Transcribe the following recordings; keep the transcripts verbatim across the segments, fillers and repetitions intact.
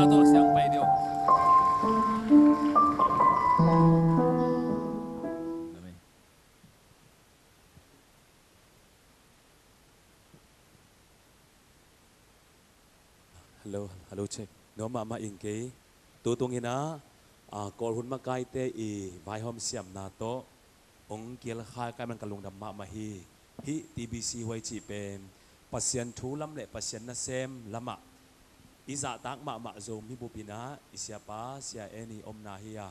Tawh siang pai deuh. Hello, hello, check. Nuam mahmah ing kei. Tutung in ah, ah, Kawlhun makaite i vaihawm siamna tawh hong kial kha ka hih man ka lungdam mahmah hi. Hih T B C huai cih pen Pasian thu lam le Pasian nasem lamah i zahtak mahmah Zomi bup in ah i siapa Sia Annie omna hi a,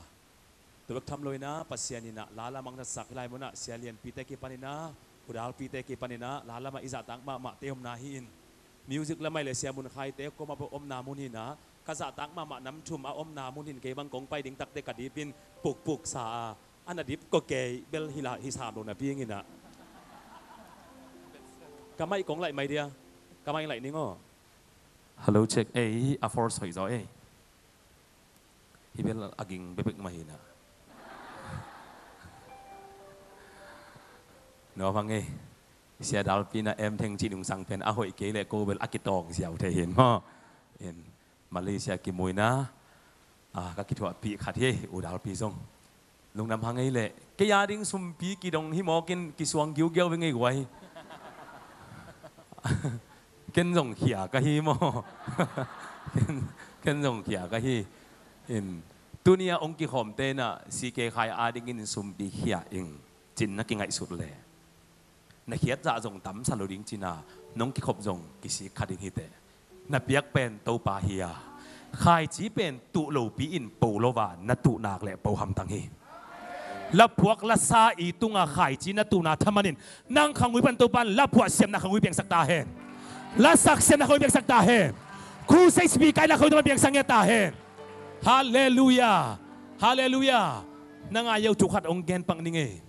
tua bek tham lo in ah Pasian in ah la lam hong zatsak hi lai mun ah Sia Lianpite kipan in ah, U Dalpite kipan in ah la lamah i zahtak mahmahte omna hi in, music lamah le Sia Mun Khaite koma omna mun hi in ah, ka zahtak mahmah nam thum a omna mun hi in, kei bang kong pai ding takte ka dip in pukpuk sa a, a na dip ko kei bel hi la, hi sam lo napi ing in ah. Ka mai kong laih mai dia, ka mai laih ning aw. Hello, check. Ei, a force hoih zaw ei. Hi bel a ging bekbek mah hi in ah. Nuam hang ei. Sia Dalpi na em theng cih nungsang pen a hoih kei le ko bel a kitawng ziau thei hi in maw. In Malaysia kimu in ah, ah, ka kithuahpih khat hi, U Dalpi zong. Lungdam hang ei leh, kei a ding sumpi kidong hi mawk in kisuang giugiau ve ngei guai. Ken zong khia ka hi maw. Ken, ken zong khia ka hi. In, tuni a hong kikhawmte in ah C K Khai a dingin sumpi khia ing cin na kingaihsut leh, na khiat zah zong tamsa lo ding cin a, nong kikhop zong kisik kha ding hi teh. Na piak pen Topa hi a, khaici pen tuh lopi in po lo a, na tuh nak leh po hamtang hi. Laphuak lasa i tunga khaici na tuhna thaman in, nang khangui pan Topa in laphuah siamna khangui piangsak ta hen. Lasak siamna khangui piangsak ta hen. Crusade speaker na khangui Topa piangsak ngiat ta hen. Halleluiah. Halleluiah. Na ngai uh, thu khat hong gen pak ning ei.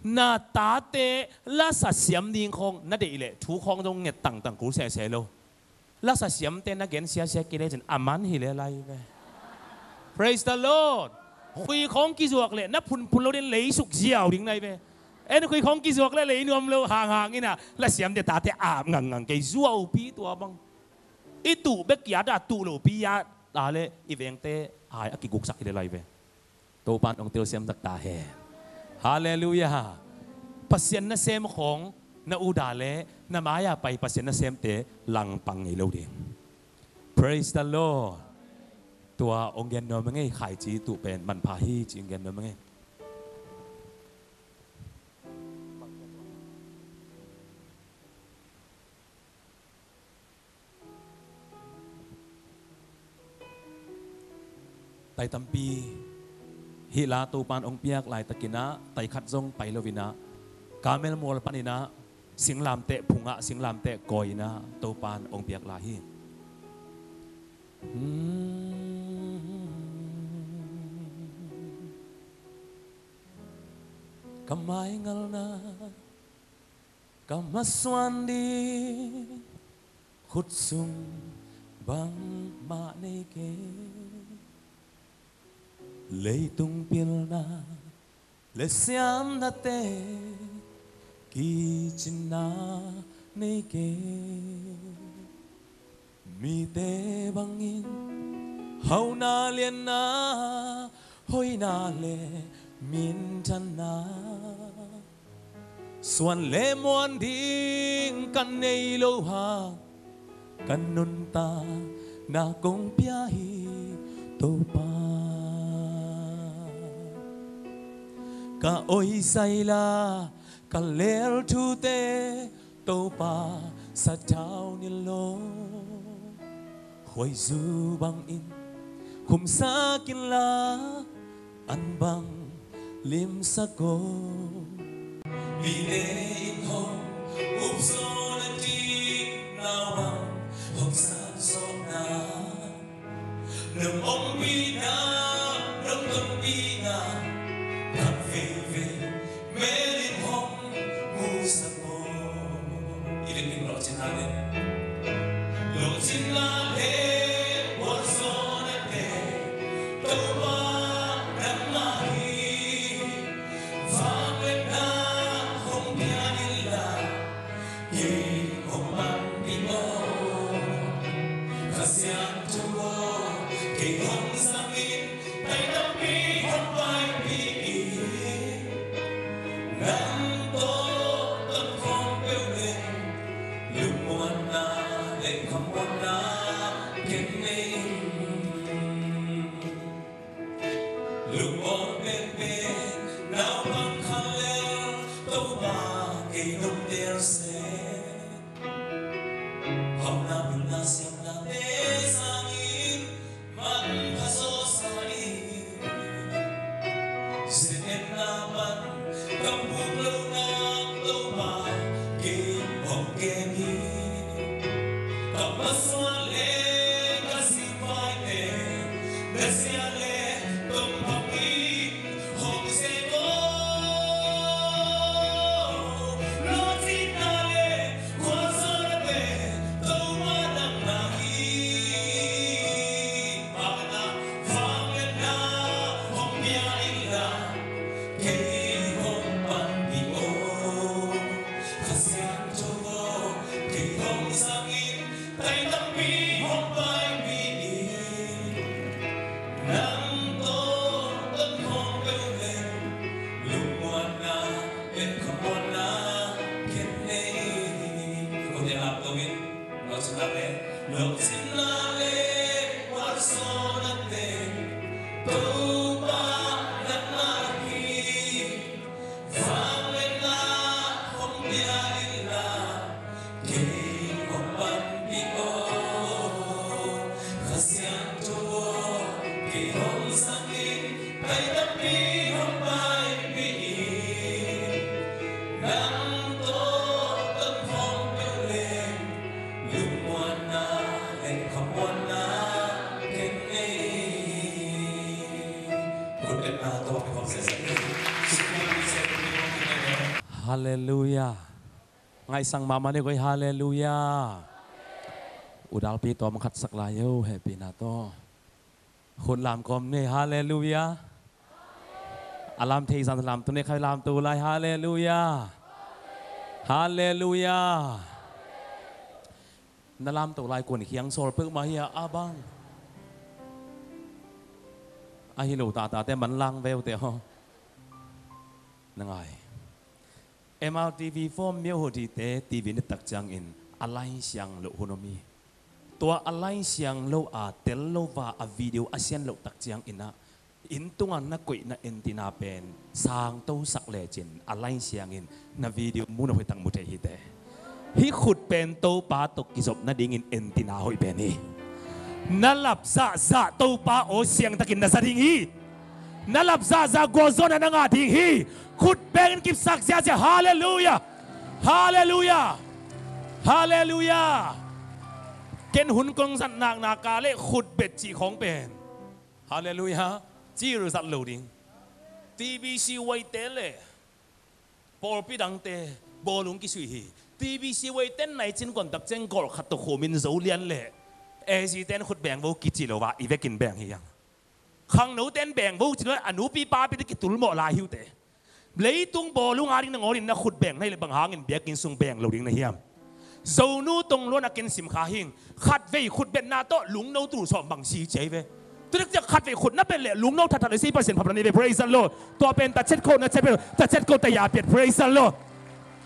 Na tate lasa siam ding khawng na deih leh thu khawng zong nget tangtang kul sese lo. Lasa siamte na gen siasia kei lecin a man hi le lai ve. Praise the Lord. Khui khawng kizuak leh na phunphun lo din leisuk ziau ding nai ve. En khui khawng kizuak leh lei nuam lo hanghang in ah, la siamte tate ap ngangngang kei, zuaupi tua bang. I tuh bek kiat a, tuh lopi a ta leh i vengte ai a kiguksak hi le lai ve. Topan hong telsiamsak ta hen. Halleluiah. Pasian nasem khawng na uda leh na mai-a pai Pasian nasemte langpang ngei lo ding. Praise the Lord. Tua hong gen nuam ing ei, khaici tuh pen manpha hi ci hong gen nuam ing ei. Tai tampi hih la Topan hong piak laitakin ah, tai khat zong pai lo in ah, Karmel mual panin ah singlamteh phungah singlamteh kawi in ah Topan hong piak lai hi. Ka maingalna ka masuan ding khut sung bangmah nei kei. Leitung pilna le siamnate kicinna nei kei. Mite bangin hauna lianna, hoina le minthanna, suan le muan ding ka nei lo hang, ka nuntakna kong pia hi Topa. Ka oisai la ka lel thute Topa sathau ni lo. Khuaizu bangin khumsak inla an bang limsak o. Mite in hong upzawh nading nau bang hong sapzawhna, nong ompihna, nong tonpihna, phat veivei mel in hong musak o. I vekin lawhcinna le, lawhcinna le, puanzawhnate, Topa nangmah hi. Vangliatna hong pia Nang tawh ton khawm peuh leng, lungmuanna le khamuanna ken nei. Lungmuan penpen naupang khat le, Topa kei nong tel seh. Hauhna pilna siamnate sangin man pha zaw sa in. Zenemna pan ka puk loh nang Topa kei hong kem hi. Ka pasal le ka singvaite na zia le tong phawk in hong sem aw. Lawhcinna le khualzawhnate Topa nangmah hi. Pakna vangliatna hong pia inla kei hong panpih aw. Kha Siangtho aw, kei hong zangin, tai tampi hong paipih in. Nang tawh ton khawm peuh leng, lungmuanna le khamuanna ken nei. Kote ap to in, lawhcinna le, lawhcinna le khualzawhnate Topa nangmah hi. Vangliatna hong pia inla kei hong panpih aw. Kha Siangtho aw, kei hong zangin, tai tampi hong paipih in. Nang tawh ton khawm peuh leng, lungmuanna le khamuanna ken nei. Khutbetna tawh kikhawm sese. Halleluia. Ngaihsang mahmah ni koi, halleluia. Udalpi tawm khat sak lai o, hehpihna tawh. Khut lam kawm ni, halleluia. A lam thei zan lam tu ni, khai lam tu lai, halleluia. Halleluia. Na lamto lai kun khiang sawl peuhmah hi a, a bang. A hi lo tatate man lang veu te aw. Na ngai. M R T V form miau ho dite T V na tak ciangin a lai siang loh hun om hi. Tua a lai siang lo a tel lo va a video a sian loh tak ciangin ah inn tunga na koihna antenna pen sangto sak lecin a lai siangin na video mu na hoih tak mu thei hi te. Hih khut pen Topa tawh kizop nadingin antenna hoih pen hi. Na lap zahzah Topa aw siangtakin na za ding hi. Na lap zahzah gualzawhna na ngah ding hi. Khut bengin kipsak ziazia. Halleluia. Halleluia. Halleluia. Ken hun kong zat nakna ka le khutbet cih khawng pen, halleluia, ci zat lo ding. T B C Y te le pawlpi dangte bawlung kisuih hi. T B C Y ten nai cin kuan tak ciang gawlkhat tawh khumin zo lian le A C ten khut beng vo kici lo va i vekin beng hi ang. Khangno ten beng vo ci lo a nupi papi te kitul mawh lai hi uh te. Leitung bawlung a ding na ngawlin na khut beng na hi le bang hangin biakinn sung beng lo ding na hiam? Zonu tong luan a ken sim kha hing. Khatvei khutbetna tawh lungno tul sawm bang si ciai ve. Tudik ciak khatvei khut na bet le lungno thatthat le si Pasian phapna ni ve. Praise the Lord. Tua pen ta chet ko na chet pen ta chet ko ta ya piat. Praise the Lord.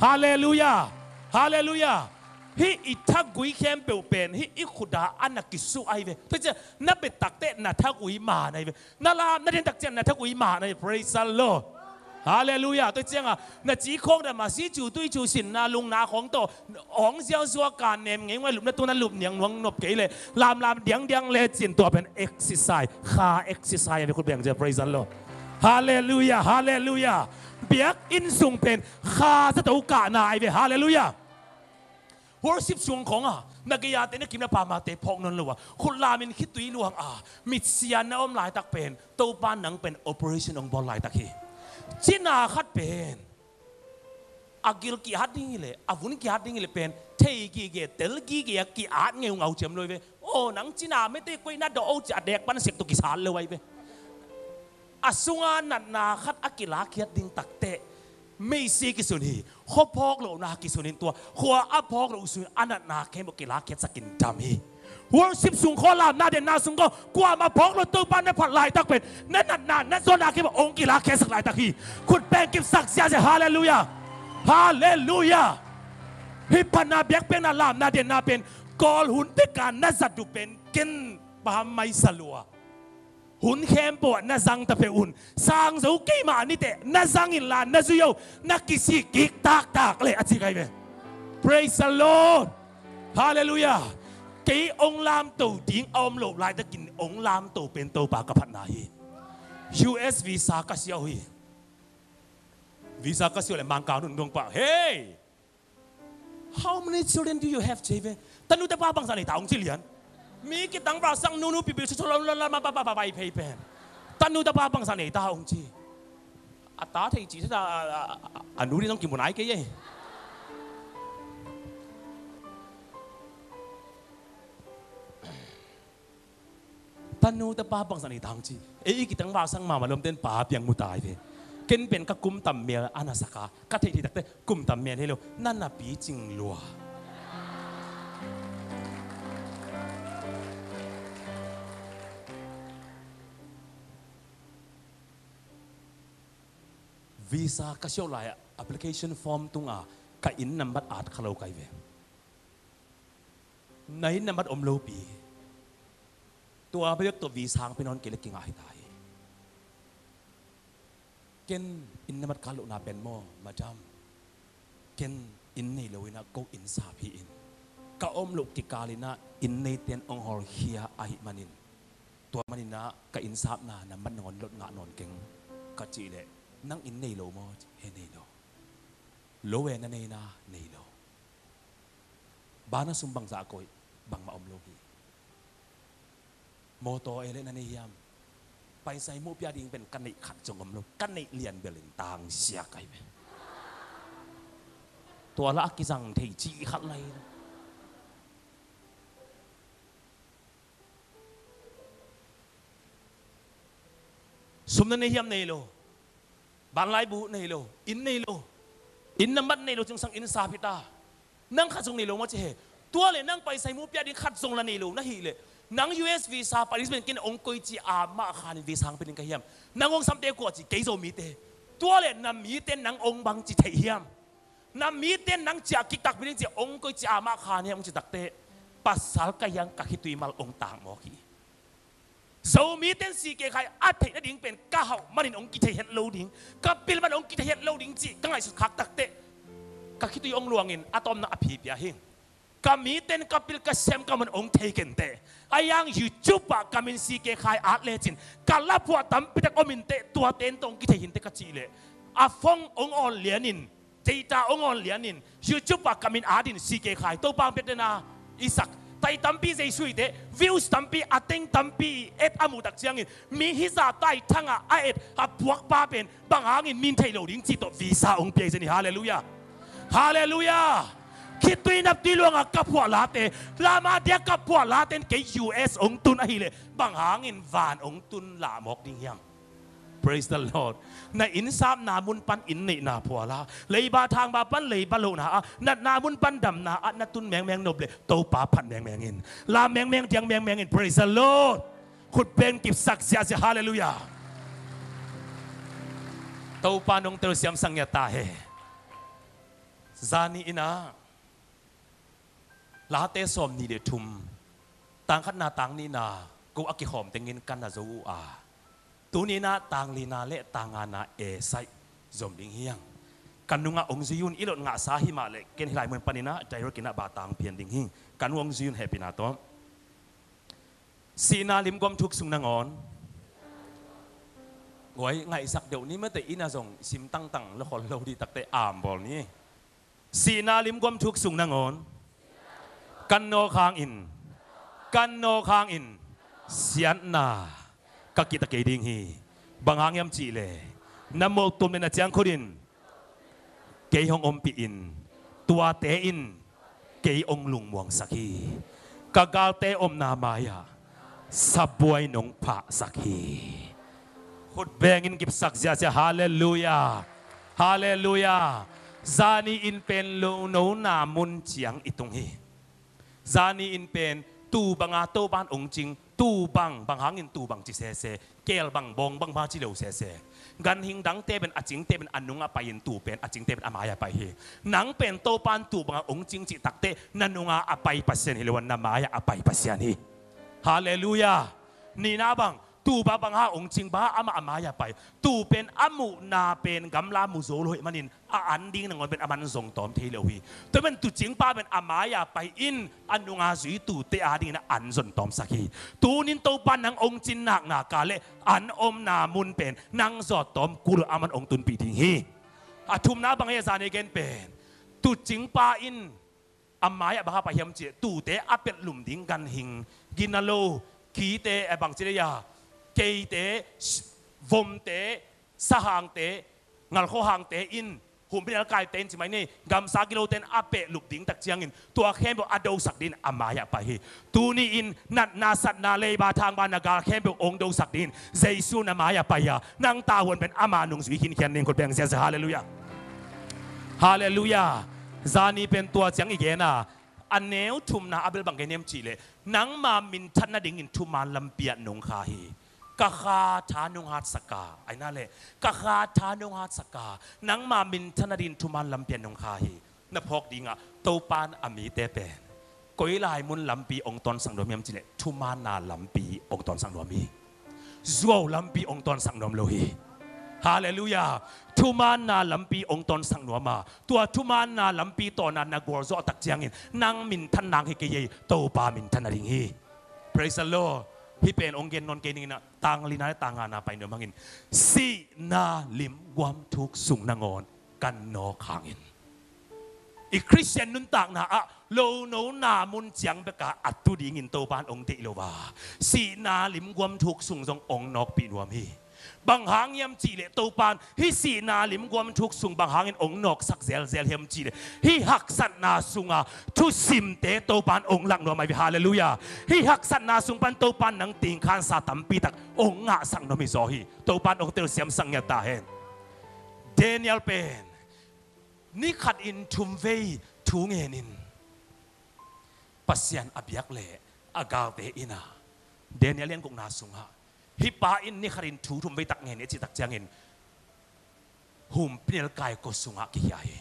Halleluia. Halleluia. Hih i thagui khempeuh pen hih i khuta a na kisuh ahi ve. Tudik ciak na bet takte na thagui man ahi ve. Na lam na den tak ciang na thagui man ahi. Praise the Lord. Halleluia. Tua cianga na ci khawng dam a si cu tui cu sinna lungna khawng tawh awng ziauzua ka nem ngei ngai lupna tuna lup niang nuang nop kei le lamlam diangdiang le cin tua pen exercise kha exercise a ve khut beng cia. Praise the Lord. Halleluia. Halleluia. Biakinn sung pen kha zato kahna ahi ve. Halleluia. Worship suang khawnga na gei-ate na kim na pamate phawk nawn lo a khut lamin khitui luang a mitsian na om laitak pen Topa nang pen operation hong bawl laitak hi. Cina khat pen a gil kihat ding hileh a vun kihat ding hileh pen thei gige tel gige a kiat ngeungau ciam lo hi ve. Aw nang cina mete koih na dawh o ci a dek pan sek tawh kisat lo ahi ve. A sunga natna khat a kilakhiat ding takteh meisi kisun hi. Khua phawk lohna kisun in tua khua a phawk loh sun a natna khempeuh kilakhiatsakin dam hi. Worship sung khawng, lamna denna sung khawng, kuamah phawk lo, Topa na phat laitak pen na natna, na zuanna kiang ong kilakkhiatsak laitak hi. Khut beng kipsak ziahziah. Halleluiah. Halleluiah. Hih phatna, biakpiakna, lamna denna pen Kawl hun bek a na zat uh pen ken phammaih sa lua. Hun khempeuh ah na zang ta peuh un. Sang zo keimah ni teh, na zang inla, na zui un, na kisik kik taktak leh, a ci ka hi ve. Praise the Lord. Halleluiah. Kei ong lamto ding a om loh laitakin ong lamto pen Topa ka phatna hi. U S visa ka siah uh hi. Visa ka siah uh leh Mangkang nungdong pah. Hey! How many children do you have, ci hi ve. Tanu tapa bangzah nei ta ung, ci lian. Mi kitang bangzah sang, nunu pipi, susu lom lom lom, pa pa pa pa, pai phei pen. Tanu tapa bangzah nei ta ung, ci. A ta thei ci sa, a, a, a nu ding zong kimu nai kei e. Tanu tapa bangzah nei ta ung, ci. Ei i kitang bangzah sang mahmah lomten pa piang mu ta hi ve. Ken pen ka kum tam mel a na sak a, ka theih theih takte kum tam mel hi lo, na na picing lua. Visa ka siah uh lai-ah application form tungah ka inn nambat at kha lo ka hi ve. Na inn nambat om lopi. Tua bek tawh visa hong pia nawn kei leh kingah hi ta hi. Ken inn nambat ka at lohna pen maw, madam, ken inn nei lo in ah ko innsap hi in. Ka om loh kikal in ah inn neite'n hong hawlkhia ahih manin, tua manin ah ka innsapna nambat nangawn lot ngah nawn keng, ka cih leh, nang inn nei lo maw? He, nei lo. Lo e, na neina? Nei lo. Bang a sum bangzah a koih? Bangmah om lo hi. Mawtaw e leh na nei hiam? Paisa i muh pia ding pen ka neih khat zong om lo. Ka neih lian bel in tangsiak ahi ve. Tua lah a kizang thei cih khat lai lo. Sum na nei hiam? Nei lo. Banlaibu nei lo. Inn nei lo. Inn nambat nei lo, cingsang innsap hi ta. Nang khat zong nei lo maw, ci he. Tua leh nang paisa i muh pia ding khat zong lah nei lo na hih leh, nang U S visa, Paris pen ken hong koih ci a, amah khan in visa hong pia ding ka hiam? Nang hong samte kua ci? Kei Zomite. Tua leh na mite nang hong bang ci thei hiam? Na mite nang ciah kiktak pi ding ci, hong koih ci a, amah khan hiam hong ci takte, pasal ka hiang ka khitui mal hong tang mawk hi. Zomite'n C K Khai a theih nading pen ka hauh manin hong kithei het lo ding, ka pil man hong kithei het lo ding cih ka ngaihsut khak takte, ka khitui hong luangin a tawpna a phi pia hi. Ka mite'n ka pil ka sem ka man hong thei kenteh. A hiang YouTube ah ka min C K Khai at lecin ka laphuah tampi tak om inteh, tuate'n tawh hong kithei hinteh ka cih leh, a phone hong awn lianin, data hong awn lianin, YouTube ah ka min at in, C K Khai, Topa hong piak den a, i sak. Tai tampi Jesu i te, views tampi, a teng tampi, et a muh tak ciangin, mi hizah tai thangah a et a puakpa pen bang hangin min thei lo ding cih tawh visa hong pia hi zen hi. Halleluiah. Halleluiah. Khitui naptui luangah ka phuah late, lamah diak ka phuah late'n kei U S hong tun ahih leh, bang hangin van hong tun lah mawk ding hiam? Praise the Lord. Na innsapna mun pan inn neihna phual a, leiba thangba pan leiba lohna ah, natna mun pan damna ah na tun mengmeng nop leh, Topa phat mengmeng in, lam mengmeng, diang mengmeng in. Praise the Lord. Khut beng kipsak ziahziah. Halleluiah. Topa nong telsiam sang ngiat ta hen. Zani in ah, Late sawmnih leh thum, tang khatna, tang nihna, ko a kikhawm tengin ka na zo uh a, tuni in ah tang lina leh tang ngana e saih zom ding hi hang. Ka nungah hong zui un, i lot ngahsa hi mah leh ken hih lai mun panin ah direct in ah ba tang pian ding hi. Ka nungah hong zui un, hehpihna tawh. Sihna limguam thuk sung nangawn. Guai, ngaihsak deuh ni, mate, inn ah zong sim tangtang lo khol lo dih takte, aam bawl ni. Sihna limguam thuk sung nangawn. Kan nawk hangin, kan nawk hangin siatna ka kihta kei ding hi. Bang hang hiam cih leh, na moltum leh na ciangkhut in kei hong ompih in, tuate in kei hong lungmuangsak hi. Ka galte omna mai-ah sabuai nong phahsak hi. Khut bengin kipsak ziahziah. Halleluiah. Halleluiah. Zani in pen lonona mun ciang i tung hi. Zani in pen Tuu banga Topan ong cing, tuu bang, bang hangin tuu bang ci sese, keel bang bawng bang ba ci lo sese. Ganhing dangte pen a cingte pen a nungah pai-in tuu pen a cingte pen a mai-ah pai hi. Nang pen Topan tuu banga ong cing cih takteh na nunga a pai Pasian hi lo a, na mai-ah a pai Pasian hi. Halleluiah. Nihna bang, tuu bang banga ong cing ba amah a mai-ah pai. Tuu pen a muhna pen gamla mu zo lo ahih manin a an ding nangawn pen aman zong tawm thei lo hi. Tua pen tuucingpa pen a mai-ah pai-in a nunga zui tuute adingin a an zon tawmsak hi. Tunin Topan nang ong cin nakna kah le an omna mun pen nang zawt tawm kul aman ong tunpih ding hi. A thumna bang hi a, zani gen pen tuucingpa in a mai-ah bang hang pai hiam cih leh tuute a petlum ding ganhing, ginalo, kite, eh, bang ci le a, keite, s-, vomte, sahangte, ngalkhaw hangte in, humpinelkaite in ci mai ni, gamsa gilote in a petlum ding tak ciangin tua khempeuh a dosak dingin a mai-ah pai hi. Tuni-in natna, satna, leiba, thangba, na gal khempeuh ong dosak dingin Jesu na mai-ah pai a, nang tavuan pen ama nungzui khinkhian ding. Khut beng ziazia, halleluiah. Halleluiah. Zani pen tua ciang i gen a, a neu thumna a bel bang gen hiam cih leh, nangma minthan nadingin thuman lampi ah nong kha hi. Ka kha tha nong hatsak a, aina leh, ka kha tha nong hatsak a, nangma minthan nadingin thuman lampi ah nong kha hi. Na phawk dingah Topan a mite pen koi lai mun lampi ong tawnsak nuam hiam cih leh thumanna lampi ong tawnsak nuam hi. Zuau lampi ong tawnsak nuam lo hi. Halleluiah. Thumanna lampi ong tawnsak nuam a, tua thumanna lampi tawh na na gualzawh tak ciangin nang minthan nang hi kei ei, Topa minthan nading hi. Praise the Lord. Hih pen ong gen nawn kei ning in ah, tang lina le tang ngana pai nuam hangin, sihna limguam thuk sung nangawn kan nawk hangin. I Khristian nuntakna ah lonona mun ciang bek a a tu dingin Topan ong deih lo a, sihna limguam thuk sung zong ong nawkpih nuam hi. Bang hang hiam cih leh Topan hih sihna limguam thuk sung bang hangin ong nawksak zelzel hiam cih leh, hih haksatna sunga thusimte Topan ong lak nuam ahi ve. Halleluiah. Hih haksatna sung pan Topan nang tingkhansa tampi tak ong ngahsak nuam hi zaw hi. Topan ong telsiamsak ngiat ta hen. Daniel pen ni khatin thumvei thu ngenin Pasian a biak le a galte in a, Daniel lian gukna sungah, hih pa in ni khatin thu thumvei tak ngen i cih tak ciangin humpinelkai kua sungah kikhia hi.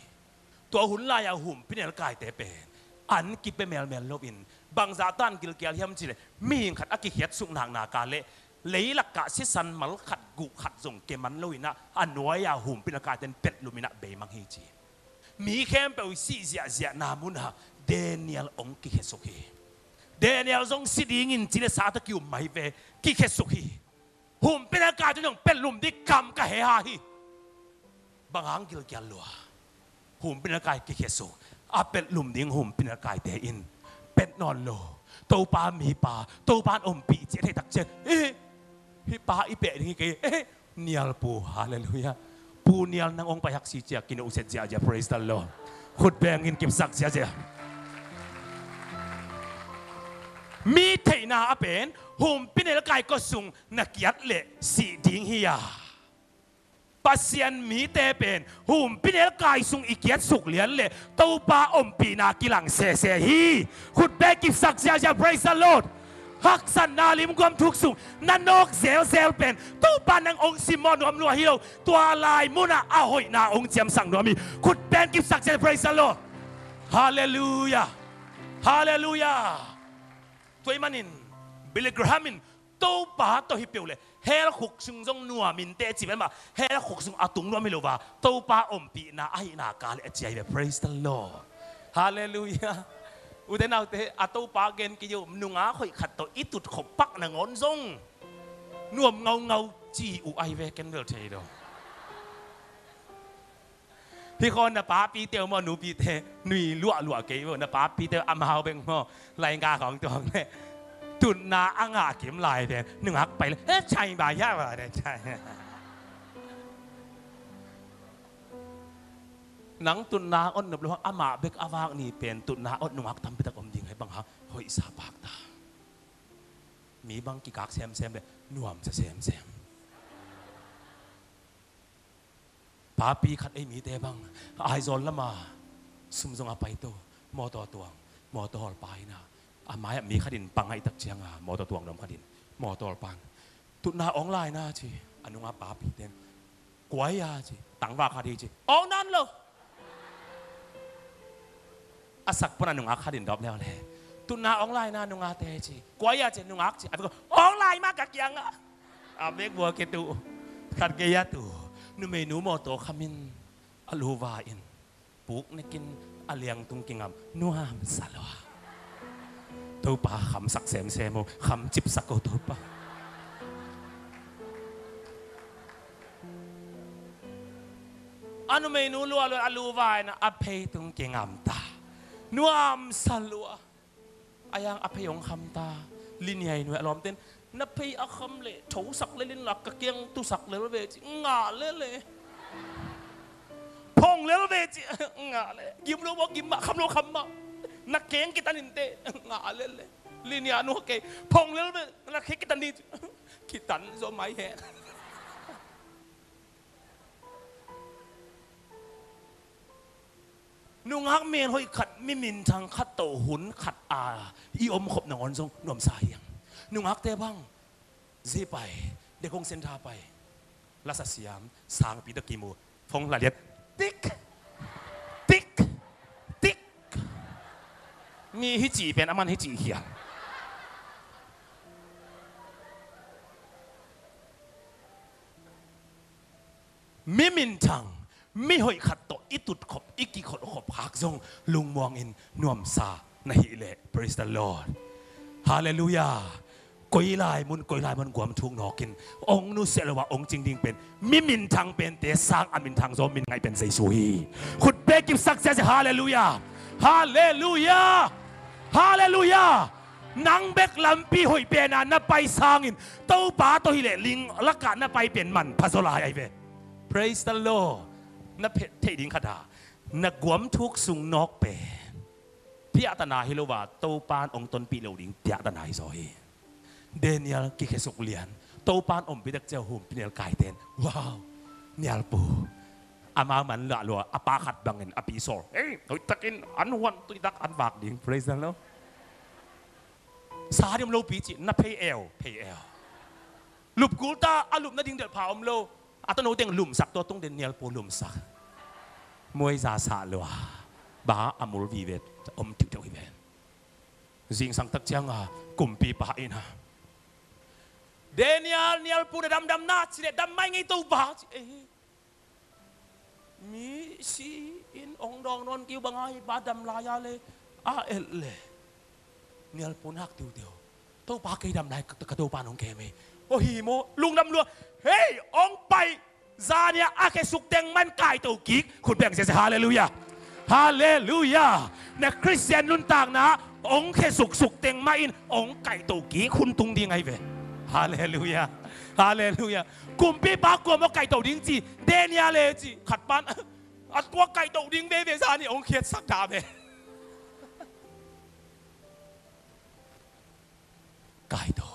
Tua hun lai-a humpinelkaite pen an kipia melmel loin, bangzah tan gilkial hiam cih leh, mihing khat a kikhiatsuk nakna kah le leilak ah sisan mal khat guh khat zong kia man loin ah, a nuai-a humpinelkaite in petlum in ah beimang hi ci. Mi khempeuh i sih ziahziahna munah Daniel ong kikhiasuk hi. Daniel zong si dingin ci le sa tawh kium mah hi ve, kikhiasuk hi. Humpinelkaite zong petlum ding kam ka he ha hi. Bang hang gilkial lua? Humpinelkai kikhiasuk. A petlum ding humpinelkaite in pet nawn lo. Topa mipa, Topan ompih ci a theih tak ciang, eh, hih pa i peh ding hi kei, eh, Nial pu, halleluiah. Pu Nial nang ong pai hak si ci a kinuhset ziahziah, praise the Lord. Khut bengin kipsak ziahziah. Mi theihna a pen humpinelkai kua sung na kiat leh sih ding hi a, Pasian mite pen humpinelkai sung i kiatsuk lian leh Topa ompihna kilang sese hi. Khut beng kipsak ziahziah, praise the Lord. Haksatna limguam thuk sung na nawk zelzel pen Topa nang ong simmawh nuam lua hi lo. Tua lai munah a hoihna ong ciamsak nuam hi. Khut beng kipsak ziahziah, praise the Lord. Halleluiah. Halleluiah. Tua ahih manin Billy Graham in Topa tawh hi peuh leh hell khuk sung zong nuam inteh ci pen mah, hell khuk sung a tung nuam hi lo a, Topa ompihna ahihna kah leh a ci ahi ve, praise the Lord. Halleluiah. Ute naute, a Topa gen kei uh, nungak hoih khat tawh i tut khop pak nangawn zong nuam ngaungau ci uh ahi ve, ken bel thei lo. Hih khaw na papite uh maw, nupite, nui luahluah kei uh, na papite uh amau beng maw, laika khawng tuang leh tutna a ngah kim lai pen nungak pai leh, eh, chai bai hia ba de chai. Nang tutna ot nop lo hang amah bek a vak ni pen tutna ot nungak tampi tak om ding hi, bang hang hoihsa pak ta. Mi bang kikak semsem leh nuamsa semsem. Papi khat ei mite bang Aizawl lama sum zong a paito, mawtaw tuang, mawtaw hawlpa in a, A mai-ah mi khat in pa ngaihtak cianga mawtaw tuang nuam khat in mawtaw pan, "Tutna awng lai na," ci. A nungak pa pite in, "Kua hi a?" ci. "Tangval khat hi," ci. "Awng nan lo." A sak pan a nungak khat in dawp leuleu, "Tutna awng lai na nungakte," ci. "Kua hi a?" ci. "Nungak," ci. A vek, "Awng lai mah ka kiangah." A vek bua kituh. Khat gei a tu numeinu mawtaw khamin a luva in puk nekin a liangtung kingam, nuamsa lua. Topa khamsak semsem o, khamcipsak o Topa. A numeinu lualua a luva in a pheitung kingam ta, nuamsa lua. A yang a phei hong kham ta. Liniai nuai a lawmten, "Na phei a kham leh thosak lel in la, ka keng tusak lel ve," ci. "Ngah lel e." "Phong lel ve," ci. "Ngah lel e." "Gim lo maw, gim mah, kham lo kham mah." "Na keng kitan in teh." "Ngah lel e." Liniai nuai kei, "Phong lel ve, na keng kitan in," ci. "Kitan zaw mai he." Nungak melhoih khat, mi minthang khat tawh hun khat a i omkhop nangawn zong nuamsa hi hang. Nungakte bang, zi pai, dekong senta pai, lasa siam, sangpi tawh kimu, phone la liat, tik, tik, tik. Mi hi cih pen, aman hi cih hiam. Mi minthang, mi hoih khat tawh i tutkhop, i kikholhkhop khak zong lungmuangin nuamsa na hih leh. Praise the Lord. Halleluiah. Koi lai mun, koi lai mun guam thuk nawkin ong nusia lo a ong cing ding pen, mi minthang pente sang a minthang zaw min ngaih pen Jesu hi. Khut bek kipsak ziazia, halleluiah. Halleluiah. Halleluiah. Nang bek lampi hoih pena na pai sangin Topa tawh hileh ling lakah na pai pen manpha zaw lai ahi ve. Praise the Lord. Na phe-, theih ding khat a, na guam thuk sung nawk pen piahtana hi lo a, Topan ong tonpih lo ding piahtana hi zaw hi. Daniel kikhesuk lian, Topan ompih tak ciang humpinelkaite in, wow, nialpu, amau man lah lua, a pa khat bangin a pi sawl, hei, hoihtakin an huan tuitak an vak ding. Praise the Lord. Sa ding om lopi ci, na phei eu, phei eu. Lupkul ta, a lup nading delh pha om lo. A tano teng lumsak, tua tung den nialpu lumsak. Muaiza sah lua. Ba a mul vive om tiuhteuh hi ven. Zingsang tak cianga kumpipa in a, Daniel, nialpu na damdam na ci leh, dam mai ngei Topa ci. Eh. Mi si in ong dawng nawn kiu banga hi pa dam lai a le a et le. Nialpu nak tiuteu. Topa kei dam lai ka, ka Topa nong kem hi. O hi maw, lungdam lua. Hei, ong pai. Zania a khesuk teng man kaito kik. Khut beng sese, halleluiah. Halleluiah. Na Khristian nuntakna ong khesuk suk teng mah in ong kaito kik hun tung ding ahi ve. Halleluiah. Halleluiah. Kumpipa kua maw kaito ding ci, Daniel e ci, khat pan. A tua kaito ding veve zani ong khiatsak dah ve. Kaito.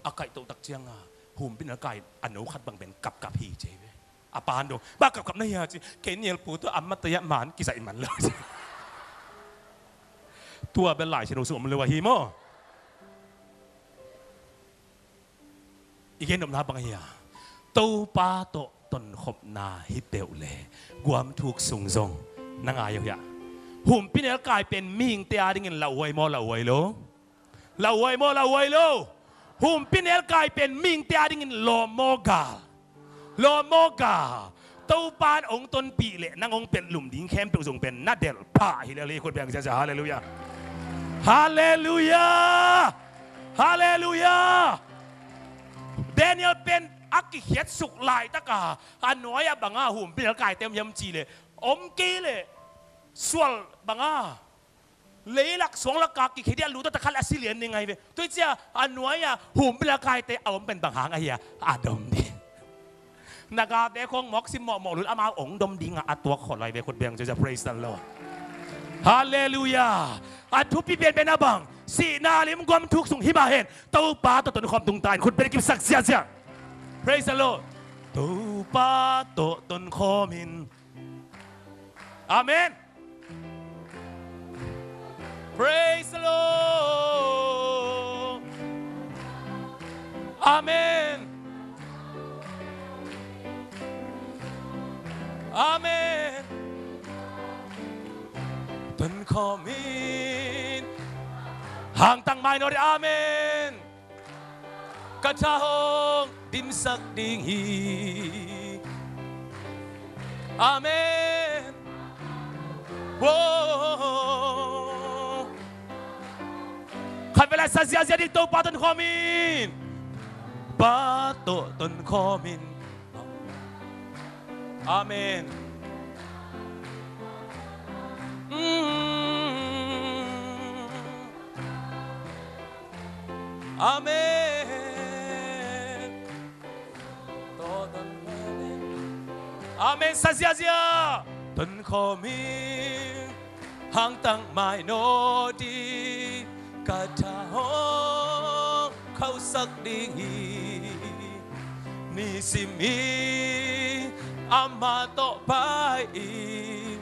A kaito tak cianga humpinelkai a no khat bang pen kapkap hi ci ve. A pan dong, ba kapkap na hia ci, kei nialpu tua a mataya man kizaih man lo ci. Tua bel Lai Siangtho sung om lo ahi maw. I gen nopna bang ahi a, Topa tawh tonkhopna hi peuh le guam thuk sung zong na ngai uh hia? Humpinelkai pen mihingte a dingin lauhuai maw, lauhuai lo? Lauhuai maw, lauhuai lo? Humpinelkai pen mihingte a dingin lawm maw, gal? Lawm maw, gal? Topan ong tonpih leh nang ong petlum ding khempeuh zong pen na delh pah hi lel hi. Khut beng ziazia, halleluiah. Halleluiah. Halleluiah. Daniel pen a kikhiatsuk laitaka a nuai-ah banga humpinelkaite om hiam ci leh, om kei leh sual banga leilak suanglaka kikhia dia lut a takhat leh a si lian ding ahi ve. Tua hi cia a nuai-ah humpinelkaite a om pen bang hang ahi a, a dom ding. Na galte khong mawk sim mawhmawh lul, amau ong dom dinga a tuak khol ahi ve. Khut beng ziazia, praise the Lord. Halleluiah. A thupi penpen a bang, sihna lim guam thuk sung hi mah hen, Topa tawh tonkhawm tungta in khut beng kipsak ziazia. Praise the Lord. Topa tawh tonkhawm in. Amen. Praise khawm in. Hangtang mai nawn dih. Amen. Ka tha hong dimsak ding hi. Amen. Wow. Khat vei lai sa ziazia dih. Topa ton khawm in. Pa tawh ton khawm in. Amen. Mm. Amen. Amen. Sa ziazia. Ton khawm in. Hangtang mai nawn dih. Ka tha hong khauhsak ding hi. Nisim in amah tawh pai in.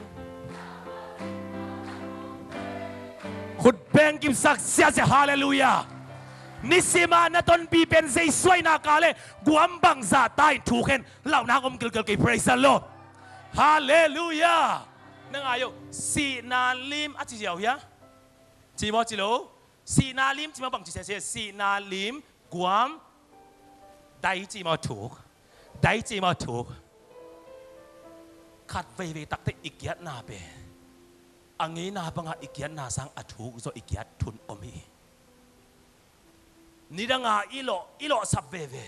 Khut beng kipsak ziazia. Halleluiah. Nisim a na tonpi pen Jesu ahih nak leh guam bangzah ta in thuk hen. Lauhna om kilkel kei. Praise the Lord. Halleluiah. Na ngai uh. Sihna lim a ci ziau hia? Ci maw ci lo? Sihna lim ci maw bang ci sia sia? Sihna lim guam. Dai ci maw thuk? Dai ci maw thuk? Khat veivei takte i giatna pen a ngeina bangah i giatna sang a thuk zaw i giat thun om hi. Nidanga i lawh, i lawhsap veve.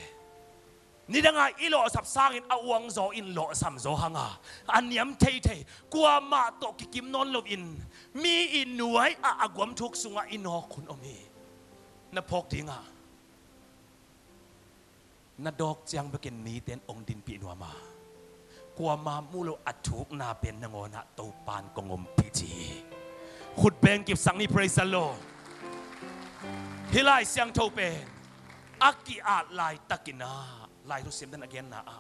Nidanga i lawhsap sangin a uang zaw in lawhsam zaw hanga a niam theithei, kuamah tawh kikim nawn loin mi i nuai ah a guam thuk sungah i nawk hun om hi. Na phawk dingah na dawk ciang bekin mite in ong dinpih nuam a, kuama muh loh a thukna pen nangawn ah Topan kong ompih ci hi. Khut beng kipsak ni. Praise the Lord. Hih Lai Siangtho pen a ki-at laitakin ah, Lai Thusiam ten a genna ah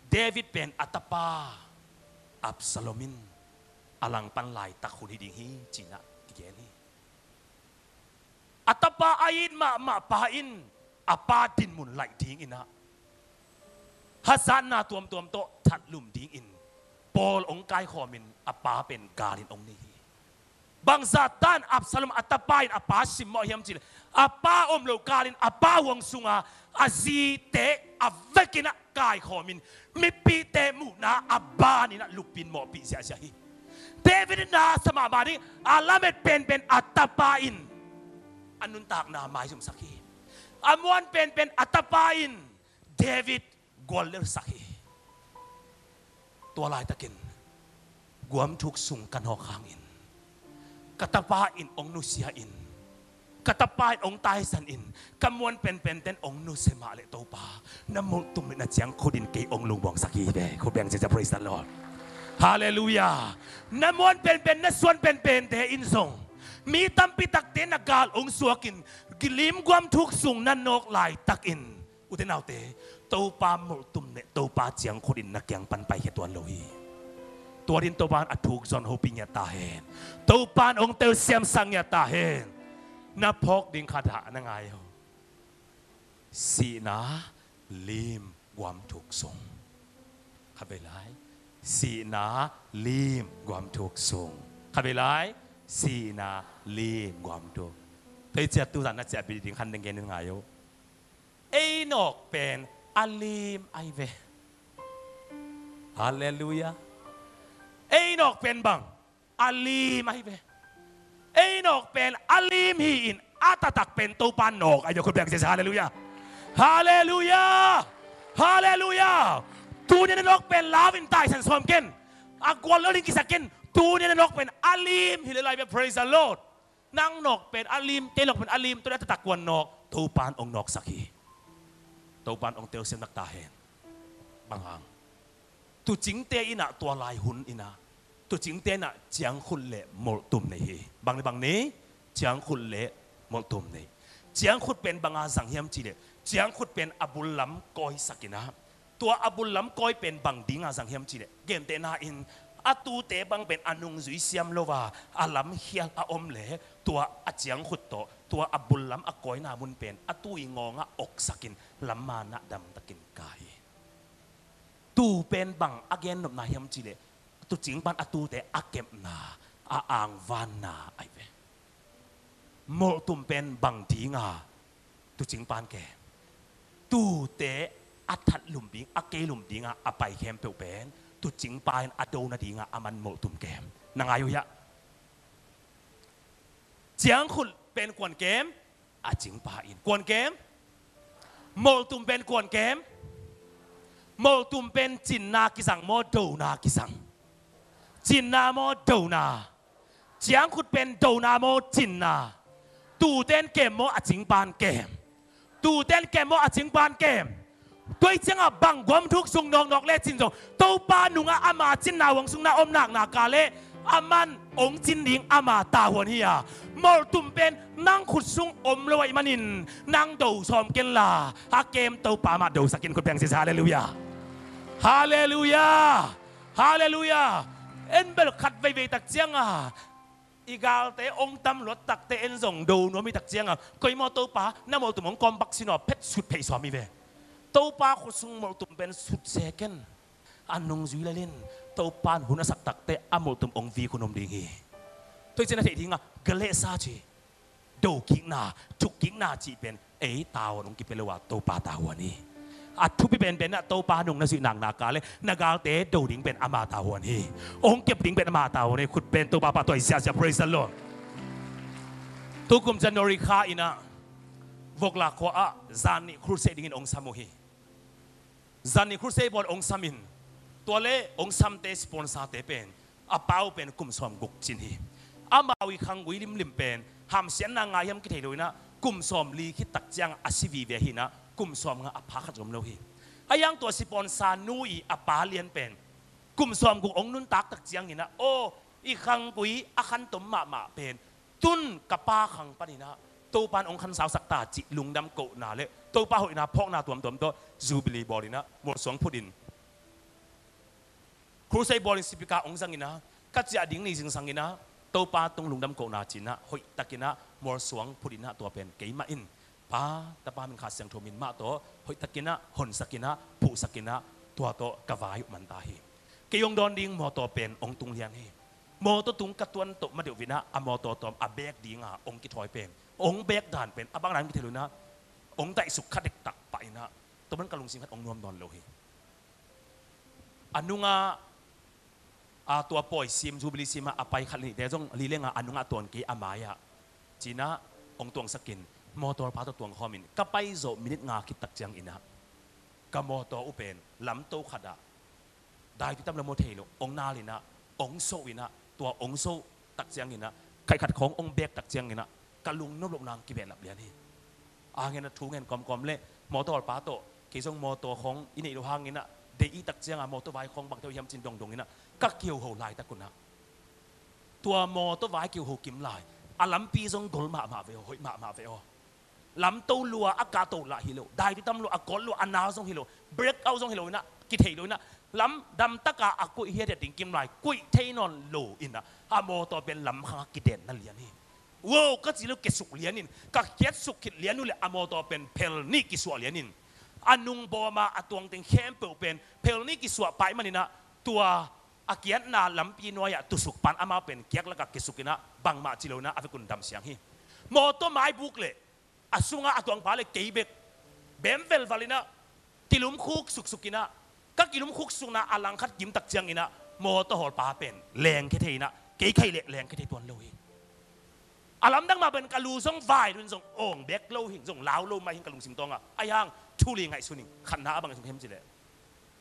David pen a tapa Absalom in a langpan laitak hun hi ding hi ci-in ah kigen hi. A tapa a it mahmah pa in a pa dinmun laih dingin ah hazatna tuamtuam tawh thatlum dingin pawl ong kaikhawmin a pa pen galin ong nei hi. Bangzah tan Absalom a tapa in a pa simmawh hiam cihleh, a pa om lo kalin a pa huang sunga a zite a vekin ah kaikhawmin mipihte muhna a banin ah luppin mawhpih ziahziah hi. David in na sa mahmah ding a lamet penpen a tapa in a nuntakna maizumsak hi. A muan penpen a tapa in David guallelsak hi. Tua laitakin guamthuk sung ka nawk hangin ka tapa in ong nusia in, ka tapa in ong taisan in, ka muan penpenten ong nusia mah leh Topa, na mulhtum le na ciangkhut in kei ong lungmuangsak hi ve. Khut beng ziazia. Praise the Lord. Halleluiah. Na muan penpen, na suan penpente in zong mi tampi takte na gal ong suakin gilim guamthuk sung na nawk laitakin, ute naute, Topa mulhtum le Topa ciangkhut in na kiang pan paikhia tuan lo hi. Tua din Topa in a thuk zon hopih ngiat ta hen. Topa in ong telsiamsak ngiat ta hen. Na phawk ding khat ah na ngai uh. Sihna lim guamthuk sung. Khat vei lai. Sihna lim guamthuk sung. Khat vei lai. Sihna lim guamthuk. Thei ciat tu zan na ciah bil ding khan deng gen ngai uh. Ei nawk pen a lim ahi ve. Halleluiah. Ei nawk pen bang a lim ahi ve. Ei nawk pen a lim hi-in a taktak pen Topa nawk ahi ve. Khut beng ziazia. Halleluiah. Halleluiah. Halleluiah. Tuni na nawk pen lau in taisan sawm ken. A guallel in kisak ken. Tuni na nawk pen a lim hi lel ahi ve. Praise the Lord. Nang nawk pen a lim, kei nawk pen a lim, tua leh a taktak kua nawk, Topa in ong nawksak hi. Topa in ong telsiamsak ta hen. Bang hang? Tuucingte in ah tua lai hun in ah, tuucingte in ah ciangkhut le mulhtum nei hi. Bang le bang nei? Ciangkhut le mulhtum nei. Ciangkhut pen banga zang hiam cihleh, ciangkhut pen a bul lam kawisak in ah, tua a bul lam kawi pen bang dinga zang hiam cihleh, gentehna in a tuute bang pen a nungzui siam lo a, a lamkhial a om leh, tua a ciangkhut tawh tua a bul lam a kawina mun pen a tui ngawngah oksakin lamma nah damtakin kai hi. Tuu pen bang a gennopna hiam cihleh, tuucing pan a tuute a kepna, a angvanna ahi ve. Molhtum pen bang dinga tuucing pan kem? Tuute a that lum ding, a kei lum dinga a pai khempeuh pen tuucing pa in a do nadinga a man molhtum kem. Na ngai uh hiah? Ciangkhut pen kuan kem? A cingpa in. Kuan kem? Molhtum pen kuan kem? Molhtum pen cinna kizang maw, dona kizang? Cinna maw, dona? Ciangkhut pen dona maw, cinna? Tuuten kem maw, a cingpan kem? Tuuten kem maw, a cingpan kem? Tua hi ciangah bang guam thuk sung nawknawk le cin zong, Topa nungah ama cinna huang sung na om nakna ka le, a man hong cin ding ama tavuan hi a, molhtum pen nang khut sung om lo ahih manin nang do sawm kenla, a kem Topa mah dosak in. Khut beng sisa, halleluiah. Halleluiah. Halleluiah. En bel khat veivei tak ciangah i galte hong tam luat takte en zong do nuam hi tak ciangah, koi maw Topa, na molhtum hong kawm bak sin aw, phet sut phei sawm hi ve. Topa khut sung molhtum pen sut se ken. A nungzui lel in, Topa in hun a sak takte a molhtum hong vik hun om ding hi. Tua hi ciangah theih dingah galehsa ci, dokikna, thukkikna cih pen ei tavuan hong kipia lo a, Topa tavuan hi. A thupi penpen ah Topa nung na zuih nakna ka le, na galte do ding pen ama tavuan hi. Hong kep ding pen ama tavuan hi. Khut pen Topa pahtawi siasia, praise the Lord. Tukum January kha inah Vokla khua ah zannih crusade dingin hong sam uh hi. Zannih crusade bawl hong sam in, tua le hong samte sponsor-te pen a pa uh pen kum sawm guk cin hi. Amau i khanggui limlim pen hamsiatna ngai hiam kithei lo inah, kum sawm li khit tak ciangah a si vive hi inah, kum sawm nga a pha khat zong om lo hi. A yang tua sponsor nu i a pa lian pen kum sawm guk hong nuntak tak ciang inah, aw, i khanggui a khantom mahmah pen tun ka pa khang pan inah Topa in hong khansausak ta cih lungdam kohna le Topa hoihna phawkna tuamtuam tawh Jubilee bawl inah mualsuang phut in, crusade bawl in speaker hong zang inah, ka ciah ding ni zingsang inah Topa tung lungdam kohna ci inah hoihtak inah mualsuang phut inah, tua pen keimah in Pa, Tapa, Min, Kha Siangtho min mah tawh hoihtak inah honsak inah phuhsak inah tua tawh ka vai uh man ta hi. Kei hong dawn ding mawtaw pen hong tung lian hi. Mawtaw tung ka tuan tawh ma deuh inah a mawtaw tawm a bek dinga hong kithawi pen, hong bek dan pen a bang dan kithei lo inah, hong daihsuk kha dektak pah inah, tua man ka lungsim khat hong nuam nawn lo hi. A nungah a tua pawi sim, Jubilee sim ah a pai khat le nihte zong li le nga a nungah tuang kei a mai-ah ci inah hong tuangsak in, mawtaw pa tawh tuang khawm in ka pai zawh minute nga khit tak ciang inah ka mawtaw uh pen lamto khat ah daitui tam lo maw thei lo, hong nal inah, hong so inah, tua hong so tak ciang inah, khaikhat khawng hong bek tak ciang inah ka lungnop loh nang kibehlap lian hi. A ngen a thu ngen kawmkawm le mawtaw hawlpa tawh kei zong mawtaw khawng i neih loh hang inah deih i tak cianga mawtaw vai khawng bang theu hiam cin dongdong inah ka kihoho laitak unah, tua mawtaw vai kihoho kim lai a lampi zong gol mahmah ve aw, hoih mahmah ve aw. Lamto lua a kahto lah hi lo, daitui tam lua, a kawt lua, a nal zong hi lo, break out zong hi lo inah, kithei lo inah, lam damtaka a kuih hiathiat ding kim lai kuih thei nawn lo inah, a mawtaw pen lamkhang a kidenna lian hi. Wow, ka ci lo, kiasuk lian in, ka kiasuk khit lian uh le a mawtaw pen phel nih kisuah lian in, a nungbawma a tuangteng khempeuh pen phel nih kisuah pai man inah, tua a kiatna lampi nuai-ah tusuk pan amau pen kiak lakah kiasuk inah bangmah ci lo inah a vekun damsiang hi. Mawtaw maibuk le a sungah a tuangpa le kei bek bem velval inah kilumkhuk suksuk inah, ka kilumkhuk sukna a langkhat kim tak ciang inah mawtaw hawlpa pen lengkhia thei inah, kei khai le lengkhia thei tuan lo hi. A lamdang mah pen ka lu zong vai dun zong awng bek lo hi, zong lau lo mai hi ka lungsim tawngah. Ahi hang thu li ngaihsun hi. Khatna a bang ngaihsun hiam cih leh,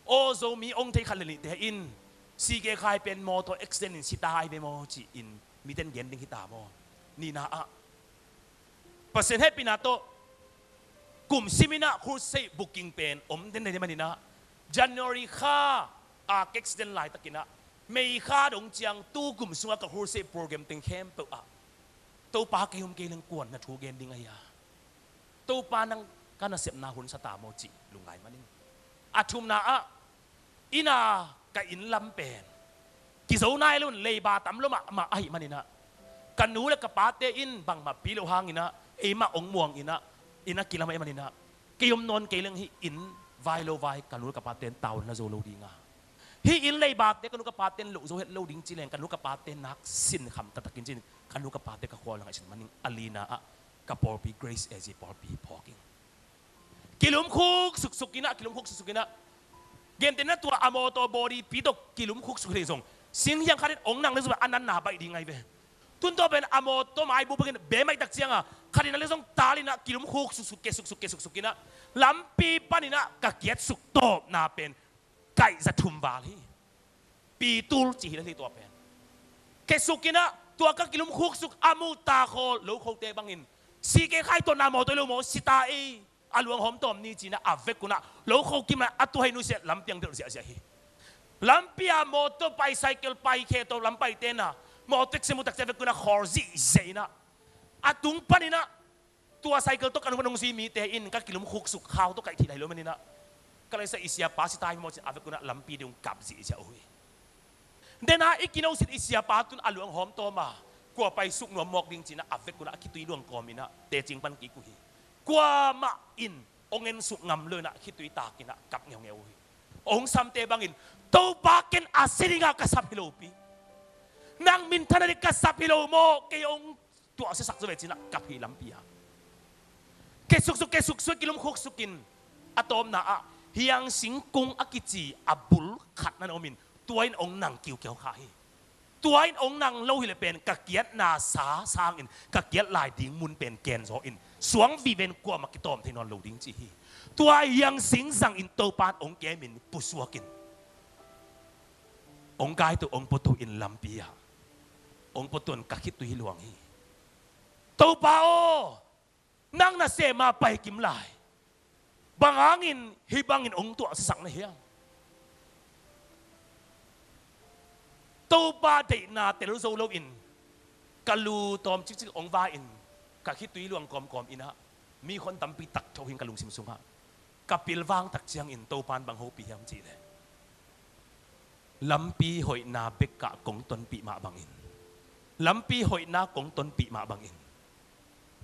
aw, Zomi hong thei khat le nihte in C K Khai pen mawtaw accident in si ta hi ve maw ci-in miten gen ding hi ta maw? Nihna ah Pasian hehpihna tawh kum sim inah crusade booking pen om den den man inah, January kha a accident laitak inah May kha dong ciang tu kum sungah ka crusade program teng khempeuh ah Topa kei hum kei leng kuan na thu gen ding ahi a, Topa nang ka nasepna hun sa ta maw cih lungngai man in. A thumna ah inah ka inn lam pen kizo nai lo in leiba tam lo mahmah ahih man inah, ka nu le ka pate in bangmah pi loh hang inah eimah hong muang inah, inn a kilam ahih man inah kei om nawn kei leng hih inn vai lo vai ka nu le ka pate in tavuan la zo lo dinga, Hih inn leibate ka nu ka pate in loh zo het lo ding ci leng, ka nu ka pate nak sin kham taktakin ci-in, ka nu ka pate ka khua langah i sin manin a lina ah ka pawlpi Grace A Z pawlpi phawk ing. Kilumkhuk suksuk inah, kilumkhuk suksuk inah. Gentehna tua a mawtaw body pi tawh kilumkhuk suk hi zong, singhiang khat in ong nang le zong a nanna baih ding ahi ve. Tun tua pen a mawtaw maibu bangin bemai tak cianga khat inah le zong tal inah kilumkhuk suksuk ke suksuk ke suksuk inah, lampi pan inah ka kiat suk tawpna pen kaih za thum val hi. Pitul ci hi le hi tua pen. Ke suk inah tua ka kilumkhuk suk a muh ta khawl lo khote bangin, si ke khai tawh na mawtaw lo maw, si ta ei, a luanghawm tawm ni ci inah a vek unah lo kho kim a tua hei nusia lampiang delh ziahziah hi. Lampi a mawtaw pai, cycle pai, khe tawh lam pai tena mawtaw taxi mu takcia vek unah khawl zihziah inah, a tung pan inah tua cycle tawh ka nung pan hong zui mite in ka kilumkhuk suk khau tawh kaih thih lai lo man inah, ka laisa i siapa si ta hi maw ci-in a vek unah lampi ding kap zihziah uh hi. Dena i kinosit i siapa tun a luanghawm tawm a, kua pai suk nuam mawk ding ci inah a vek unah a khitui luang kawm inah tecing pan kik uh hi. Kuamah in ong en suk ngam lo inah khitui tak inah kap ngeungeu uh hi. Ong samte bangin, Topa, ken a si dingah ka sap hi lopi. Nang minthan a ding ka sap hi lo maw, kei ong tuahsiasak zo ve ci inah kap hi lampi ah. Ke suksuk ke suksuk kilumkhuk sukin, a tawpna ah hiang singkung a kici a bul khat nan omin, tua in ong nang kiukiau kha hi. Tua in ong nang lo hileh pen ka kiatna sa sangin ka kiat lai ding mun pen ken zaw in, suang viven kuamah kitawm thei nawn lo ding ci hi. Tua hiang sing zangin Topa in ong kemin pusuakin, ong kaito, ong puato in lampi ah, ong puato in ka khitui luang hi. Topa aw, nang nasem a pai kim lai. Bang hangin hih bangin ong tuahsiasak na hiam? Topa deihna tel zo loin ka lu tawm cikcik ong va in, ka khitui luang kawmkawm inah, mi khon tampi tak tho hi ka lungsim sungah. Ka pilvang tak ciangin Topa in bang hopih hiam cihleh, lampi hoihna bekah kong tonpih mah bangin, lampi hoihna kong tonpih mah bangin,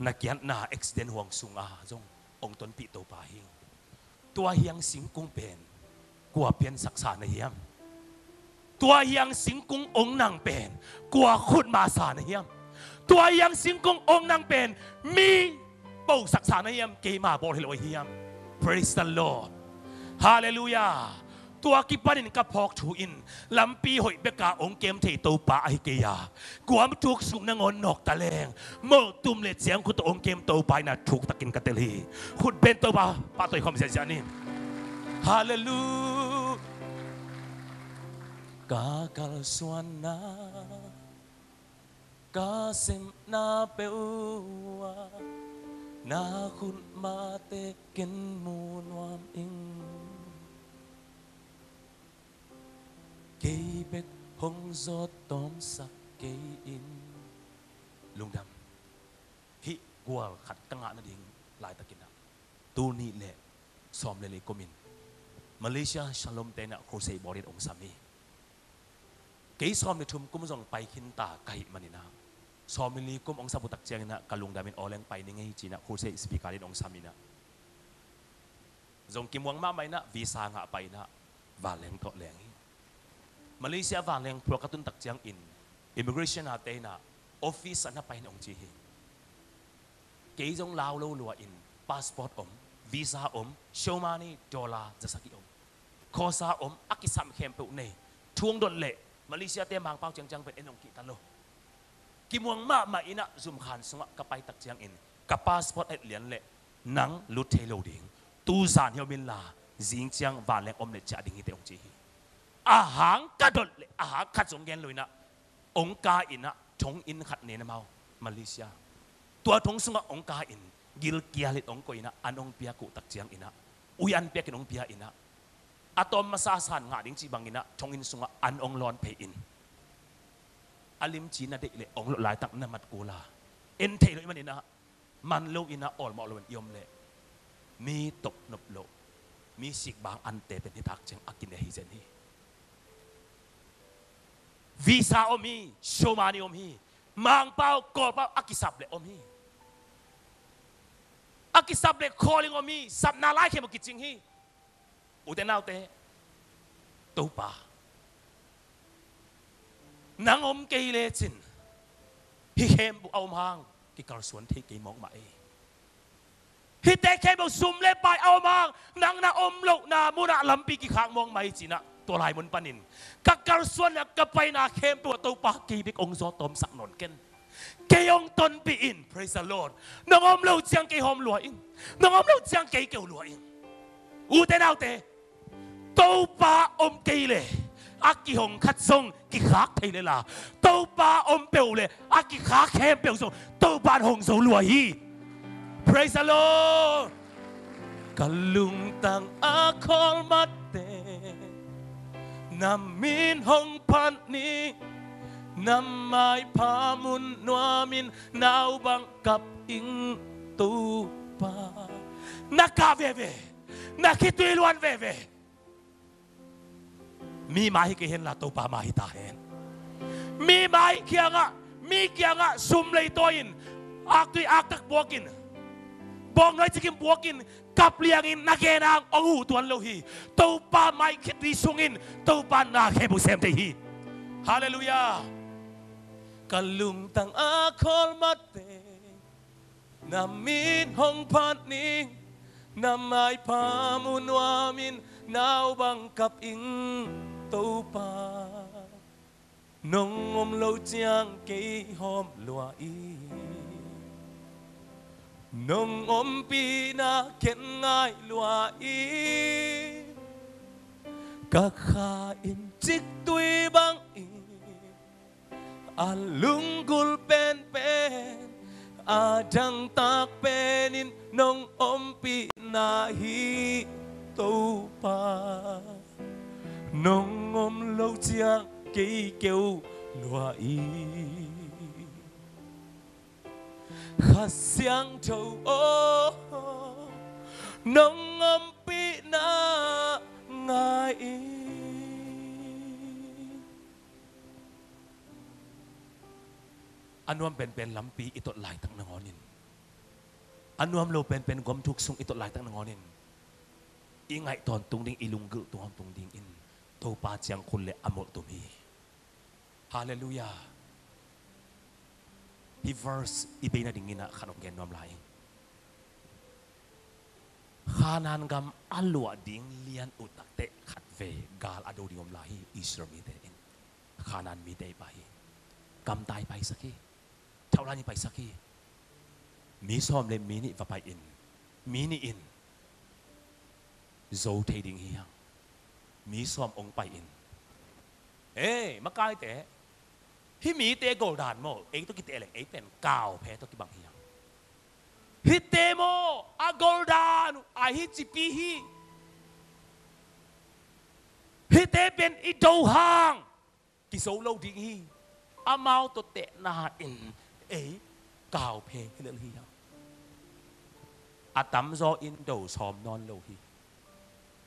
na kiatna accident huang sunga zong ong tonpih Topa hi. Tua hiang singkung pen kua piansaksa na hiam? Tua hiang singkung ong nang pen kua khutmasa na hiam? Tua hiang singkung ong nang pen mi posaksa na hiam? Keima bawl hi lo ahi hiam? Praise the Lord. Hallelujah. Tua kipanin ka phawk thu in, lampi hoih beka ong kem thei Topa ahi kei a, kuam tuk sung nangawn nawk ta leng, molh tum le ciang khut tawh ong kem Topa in a thuk takin ka tel hi. Khut beng Topa pahtawi khawm ziahziah ni. Hallelujah. Ka kalsuanna, ka sepna peuh ah na khut mahte ken mu nuam ing. Kei bek hong zawt tawmsak kei in. Lungdam. Hih gual khat ka ngah nading laitakin ah, tul nih le sawm le li kumin Malaysia Shalom te in ah crusade bawl in ong sam hi. Kei sawm le thum kum zong pai khin ta ka hih manin ah, sawm le li kum ong sap uh tak ciangin ah ka lungdam in, aw leng pai ning ei ci-in ah crusade speaker in ong sam in ah, zong kimuang mahmah in ah visa ngah pah in ah vanleng tawh leng hi. Malaysia vanleng phuak ka tun tak ciangin immigration a te in ah office ah na pai in ong ci hi. Kei zong lau lo lua in, passport om, visa om, show money dollar za sagih om, khosa om, a kisam khempeuh nei. Thu ong dot leh Malaysia te Mangpau ciangciang pen en ong kihta lo. Kimuang mahmah in ah zumkhan sungah ka pai tak ciangin ka passport et lian leh nang lut thei lo ding. Tuzan hi om inla, zing ciang vanleng om leh ciah ding hi teh ong ci hi. A hang ka dot leh a hang khat zong gen lo in ah ong kai in ah thonginn khat ne na mau, Malaysia. Tua thong sungah ong kai in gilkial in ong koih in ah an ong piak uh tak ciangin ah, ui an piak in ong pia in ah, a tawm masa san ngah ding cih bangin ah thonginn sungah an ong lawn phei in, a limci na deih leh ong lawh laitak na mat kul a, en thei lo ahih manin ah, man lo in ah awlmawh lo in i om leh mi toknop loh, mi sikbang ante pen hi tak ciang a kine hi zen hi. Visa om hi, show money om hi, Mangpau, Kawlpau a kisap leh om hi. A kisap leh calling om hi, sapna lai khempeuh kicing hi. Ute naute, Topa, Nang om kei lecin hih khempeuh a om hang kikalsuan thei kei mawkmah ei. Hihte khempeuh sum le pai a om hang nang na om lohna munah lampi kikhak mawkmah ei cinah tua lai mun panin ka kalsuanna ka paina khempeuh ah Topa kei bek hong zawt tawmsak nawn ken. Kei hong tonpih in. Praise the Lord. Nong om lo ciang kei hawm lua in. Nong om lo ciang kei keu lua in. Ute naute, Topa om kei le a kihong khat zong kikhak thei le la, Topa om peuh le a kikhak khempeuh zong Topa in hong zo lua hi. Praise the Lord. Ka lungtang a khawl matte, na min hong phat ni, na maipha mun nuamin naubang kap ing Topa. Na kah veve, na khitui luan veve. Mi mai hi kei hen la, Topa mai hi ta hen. Mi mai kiangah, mi kiangah sum lei tawi-in, aktui aktak buakin, bawngnawi cikin buakin kap liangin na gen hang hong huh tuan lo hi. Topa mai khitui sungin Topa na khempeuh sem thei hi. Halleluiah. Ka lungtang a khawl matte, na min hong phat ning, na maipha mun nuamin naubang kap ing Topa. Nong om lo ciang kei hawm lua i, nong ompihna ken ngai lua i, ka kha in ciktui bang i, a lunggulh penpen, a dangtak penin nong ompihna hi Topa. Nong om lo ciang kei keu lua i, Kha Siangtho aw, nong ompihna ngai i. A nuam penpen lampi i tot laitak nangawnin, a nuam lo penpen gomthuk sung i tot laitak nangawnin, i ngaih tawntung ding, i lunggulh tawntung dingin Topa ciang khut le a molh tum hi. Halleluiah. Hih verse i bei nadingin ah khat hong gen nuam lai ing. Khanaan gam a luah ding lian uh takteh khatvei gal a do ding om lai hi. Israel mite in Khanaan mite i pai hi. Gamta i paisak hi. Thaulan i paisak hi. Mi sawm le mi nih va pai in, mi nih in zo thei ding hi hang. Mi sawm hong pai in, ei, makaite, hih mite goldan maw, ei tawh kiteh leng ei pen kauphe tawh kibang hi hang. Hihte maw a goldan uh, a hi cipi hi. Hihte pen i do hang kizo lo ding hi. Amau tawh tehna in ei kauphe hi lel hi hang. A tamzaw in do sawm nawn lo hi.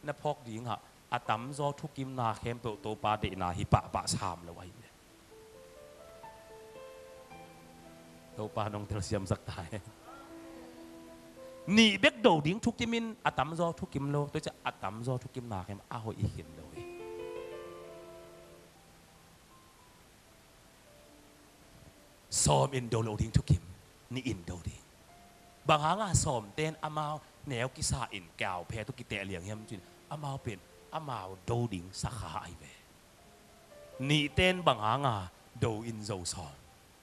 Na phawk dingah a tamzaw thukimna khempeuh Topa deihna hi pahpah sam lo ahi ve. Topa nong telsiamsak ta hen. Nih bek do ding thukimin a tamzaw thukim lo, tua ciah a tamzaw thukimna khempeuh a hoih i khin lo hi. Sawm in do lo ding thukim, nih in do ding. Bang hanga sawmten amau neu kisa in kauphe tawh kiteh liang hiam cin, amau pen amau do ding sakha ahi ve. Nihten bang hanga do in zo sawm,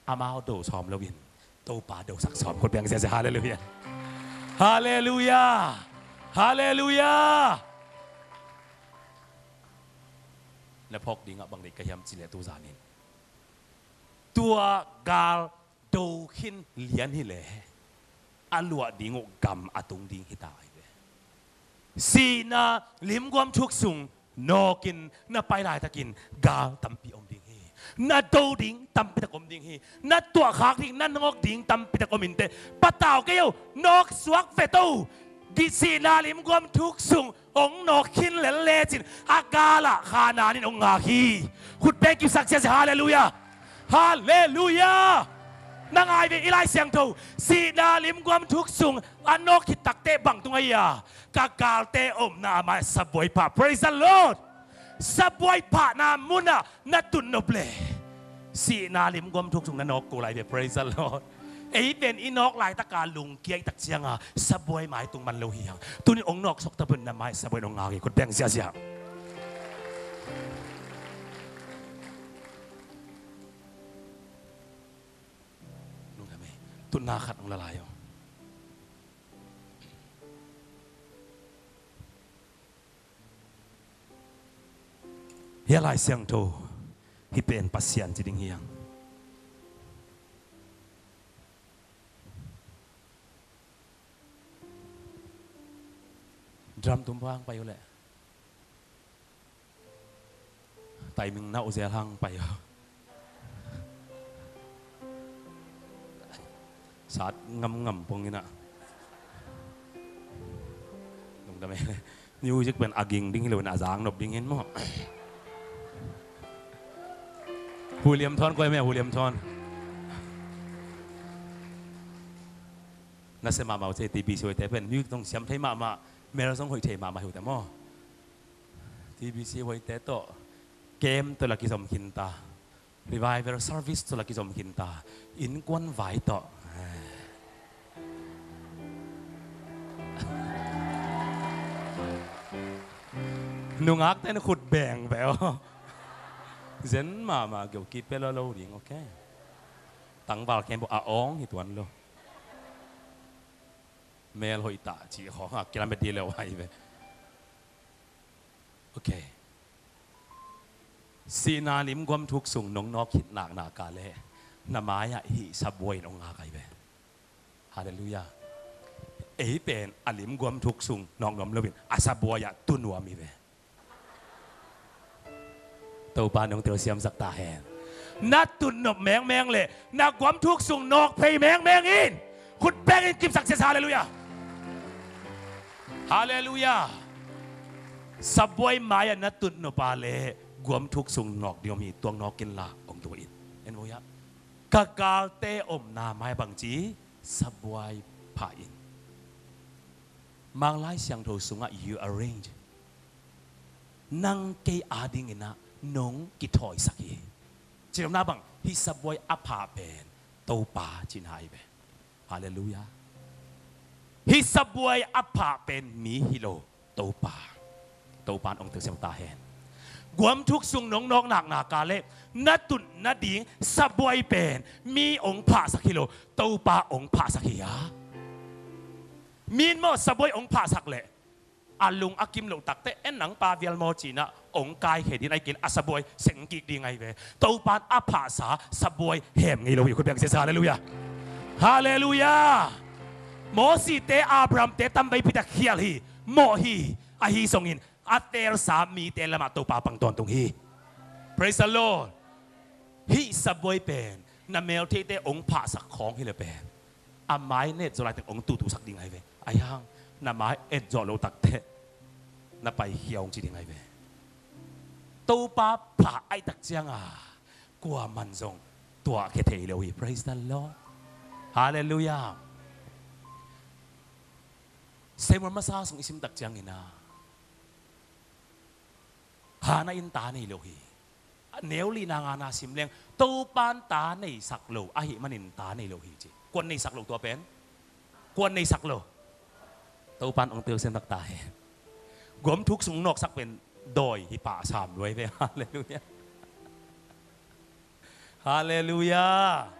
amau do sawm loin Topa dosak sawm. Khut beng ziazia. Halleluiah. Halleluiah. Halleluiah. Na phawk dingah bang deih ka hiam cileh tuzanin tua gal do khin lian hileh a luah ding uh gam a tung ding hita ahi ve. Sihna limguam thuk sung nawkin na pai laitakin gal tampi om ding hi. Na do ding tampi tak om ding hi. Na tuahkhak ding, na nawk ding tampi tak om inteh. Patau kei o, nawk suak ve to. Sihna limguam thuk sung hong nawk khin lel lecin a galah Khanaan in hong ngak hi. Khut beng kipsak ziazia. Halleluiah. Halleluiah. Na ngai ve i Lai Siangtho, sihna limguam thuk sung a nawk khit takteh bang tung ahi a, ka galte omna a mai sabuai phah. Praise the Lord. Sabuai phahna munah na tun nop le Sihna lim guam thuk sung na nawk kul lai ve. Praise the Lord. Ei pen i nawk laitaka lungkia i tak cianga sabuai mai tung man lo hi hang. Tunin ong nawk sok ta pen na mai sabuai nong ngak hi. Khut beng siasia. Lungdam ei. Tutna khat ong la lai ong. Hia Lai Siangtho hih pen Pasian ci ding hiang. Drum tum bang pai uh leh. Timing na uh zel hang pai uh. Sat ngamngam pong ina. Lungdam ei. Music pen a ging ding hi lo ina, a zang nop ding hin maw. Huliam Thawn koi me, Huliam Thawn. Na se mahmah uh ce, T B C hoihte pen music tong siam thei mahmah, mel zong hoih thei mahmah hi uh te maw. T B C hoihte tawh camp tawh la kizom khin ta. Revival service tawh la kizom khin ta. Innkuan vai tawh. Nungak ten khut beng ve aw. Zen mahmah geu kipia lo lo ding, ok. Tangval kembo a awng hi tuan lo. Mel hoih ta ci khawng a kilamet di lo ai ve. Ok. Sihna lim guam thuk sung nong nawk khit naknak a leh na mai-ah hih sabuai in ong ngak ai ve. Halleluiah. Ei pen a lim guam thuk sung nawk nuam loin a sabuai-ah tu nuam hi ve. Topa nong telsiamsak ta hen. Na tutnop mengmeng le na guam thuk sung nawk phei mengmeng in khut bengin kipsak sia. Halleluiah. Halleluiah. Sabuai mai-ah na tutnop a le guam thuk sung nawk ding om hi, tuang nawk inla ong tu in. En vo ia. Ka galte omna mai bangci sabuai pha in. Mang Lai Siangtho sungah you arrange. Nang kei adingin ah nong kithawisak hi. Cinomna bang hih sabuai a phah pen Topa cina ai ve. Halleluiah. Hih sabuai a phah pen mi hi lo, Topa. Topa in ong telsiam ta hen. Guam thuk sung nong nawk naknak a leh na tut nading sabuai pen mi ong phahsak hi lo, Topa ong phahsak hi a. Min maw sabuai ong phahsak leh a lung a kim loh takte en nang pa vial maw cinah ong kaikhia ding ai kil a sabuai seng kik ding ai ve. Topan a phahsa sabuai hem ngei lo hi. Khut beng sia. Halleluiah. Halleluiah. Mosite Abrahamte tamveipi tak khial hi. Mawh hi. Ahi zongin a teelsa mite lamah Topa pang tawntung hi. Praise the Lord. Hih sabuai pen na meltheite ong phahsak khawng hi le pen a mai na et zawh laiteng ong tutusak ding ai ve. Ahi hang na mai et zawh loh takteh na paikhia ong ci ding ai ve. Topa phah ai tak cianga kuaman zong tuahkhia thei lo hi. Praise the Lord. Halleluiah. Samuel masa sung i sim tak ciangin ah Hannah in ta nei lo hi. Neu lina ngana sim leng Topan ta neisak lo ahih manin ta nei lo hi ci. Kuan neisak lo tua pen? Kuan neisak lo? Topan ong telsiam tak ta hen. Guam thuk sung nawksak pen dawi hi pah sam luai ve. Halleluiah. Halleluiah.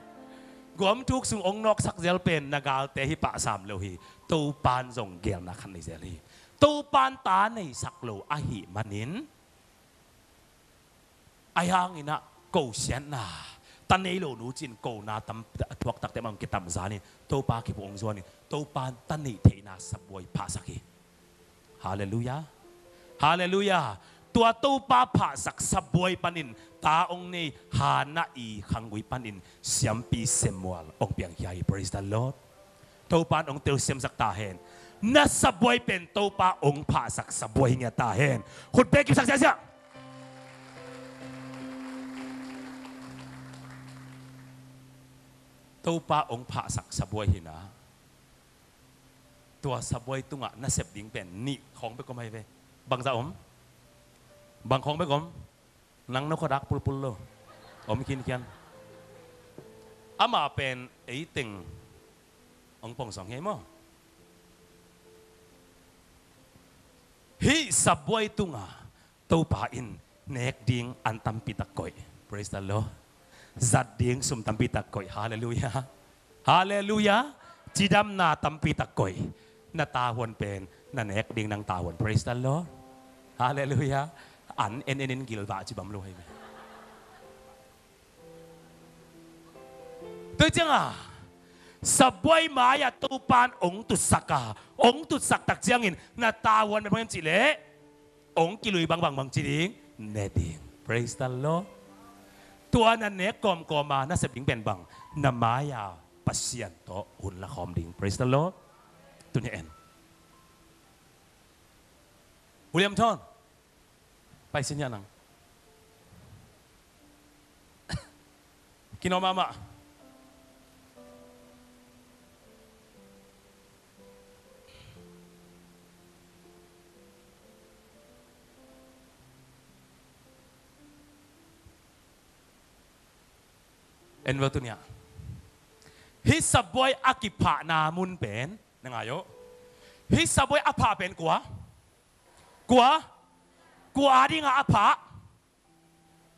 Guam thuk sung ong nawksak zel pen na galte hi pah sam lo hi. Topan zong gelna khan nei zel hi. Topan ta neisak lo ahih manin ahi hangin ah ko siatna ta nei lo nu cin kona tam thuak takte mang kitam zanin Topa kipu ong zuanin Topan ta neih theihna sabuai phahsak hi. Halleluiah. Halleluiah. Tua Topa phahsak sabuai panin ta ong nei Hannah i khanggui panin siampi Samuel ong piangkhia hi. Praise the Lord. Topan ong telsiamsak ta hen. Na sabuai pen Topa ong phahsak sabuai hi ngiat ta hen. Khut beng kipsak siasia. Topa ong phahsak sabuai hi na. Tua sabuai tungah na sep ding pen nih khawng bek om ai ve. Bangzah om? Bang khawng bek om? Nang na khuadak pulpul lo. Om khinkhian. Amah pen eiteng hong pawngsawng hi maw? Hih sabuai tungah Topa in nek ding an tampi tak koih. Praise the Lord. Zat ding sum tampi tak koih. Halleluiah. Halleluiah. Cidamna tampi tak koih. Na tavuan pen na nek ding nang tavuan. Praise the Lord. Halleluiah. An en en in gilvah ci bang lo hi ve. Tua ciangah sabuai mai-ah Topa in hong tutsak a, hong tutsak tak ciangin na tavuan bang hiam cih leh hong kilui bangbang bang ci ding, ne ding. Praise the Lord. Tua na nek kawmkawm a na sep ding pen bang, na mai-a Pasian tawh hun la khawm ding. Praise the Lord. Tuni en William Thon. Pai sin hiah nang. Kino mahmah. En vo tuni-ah. Hih sabuai a kiphahna mun pen na ngai uh. Hih sabuai a phah pen kua? Kua? Kua adingah a phah?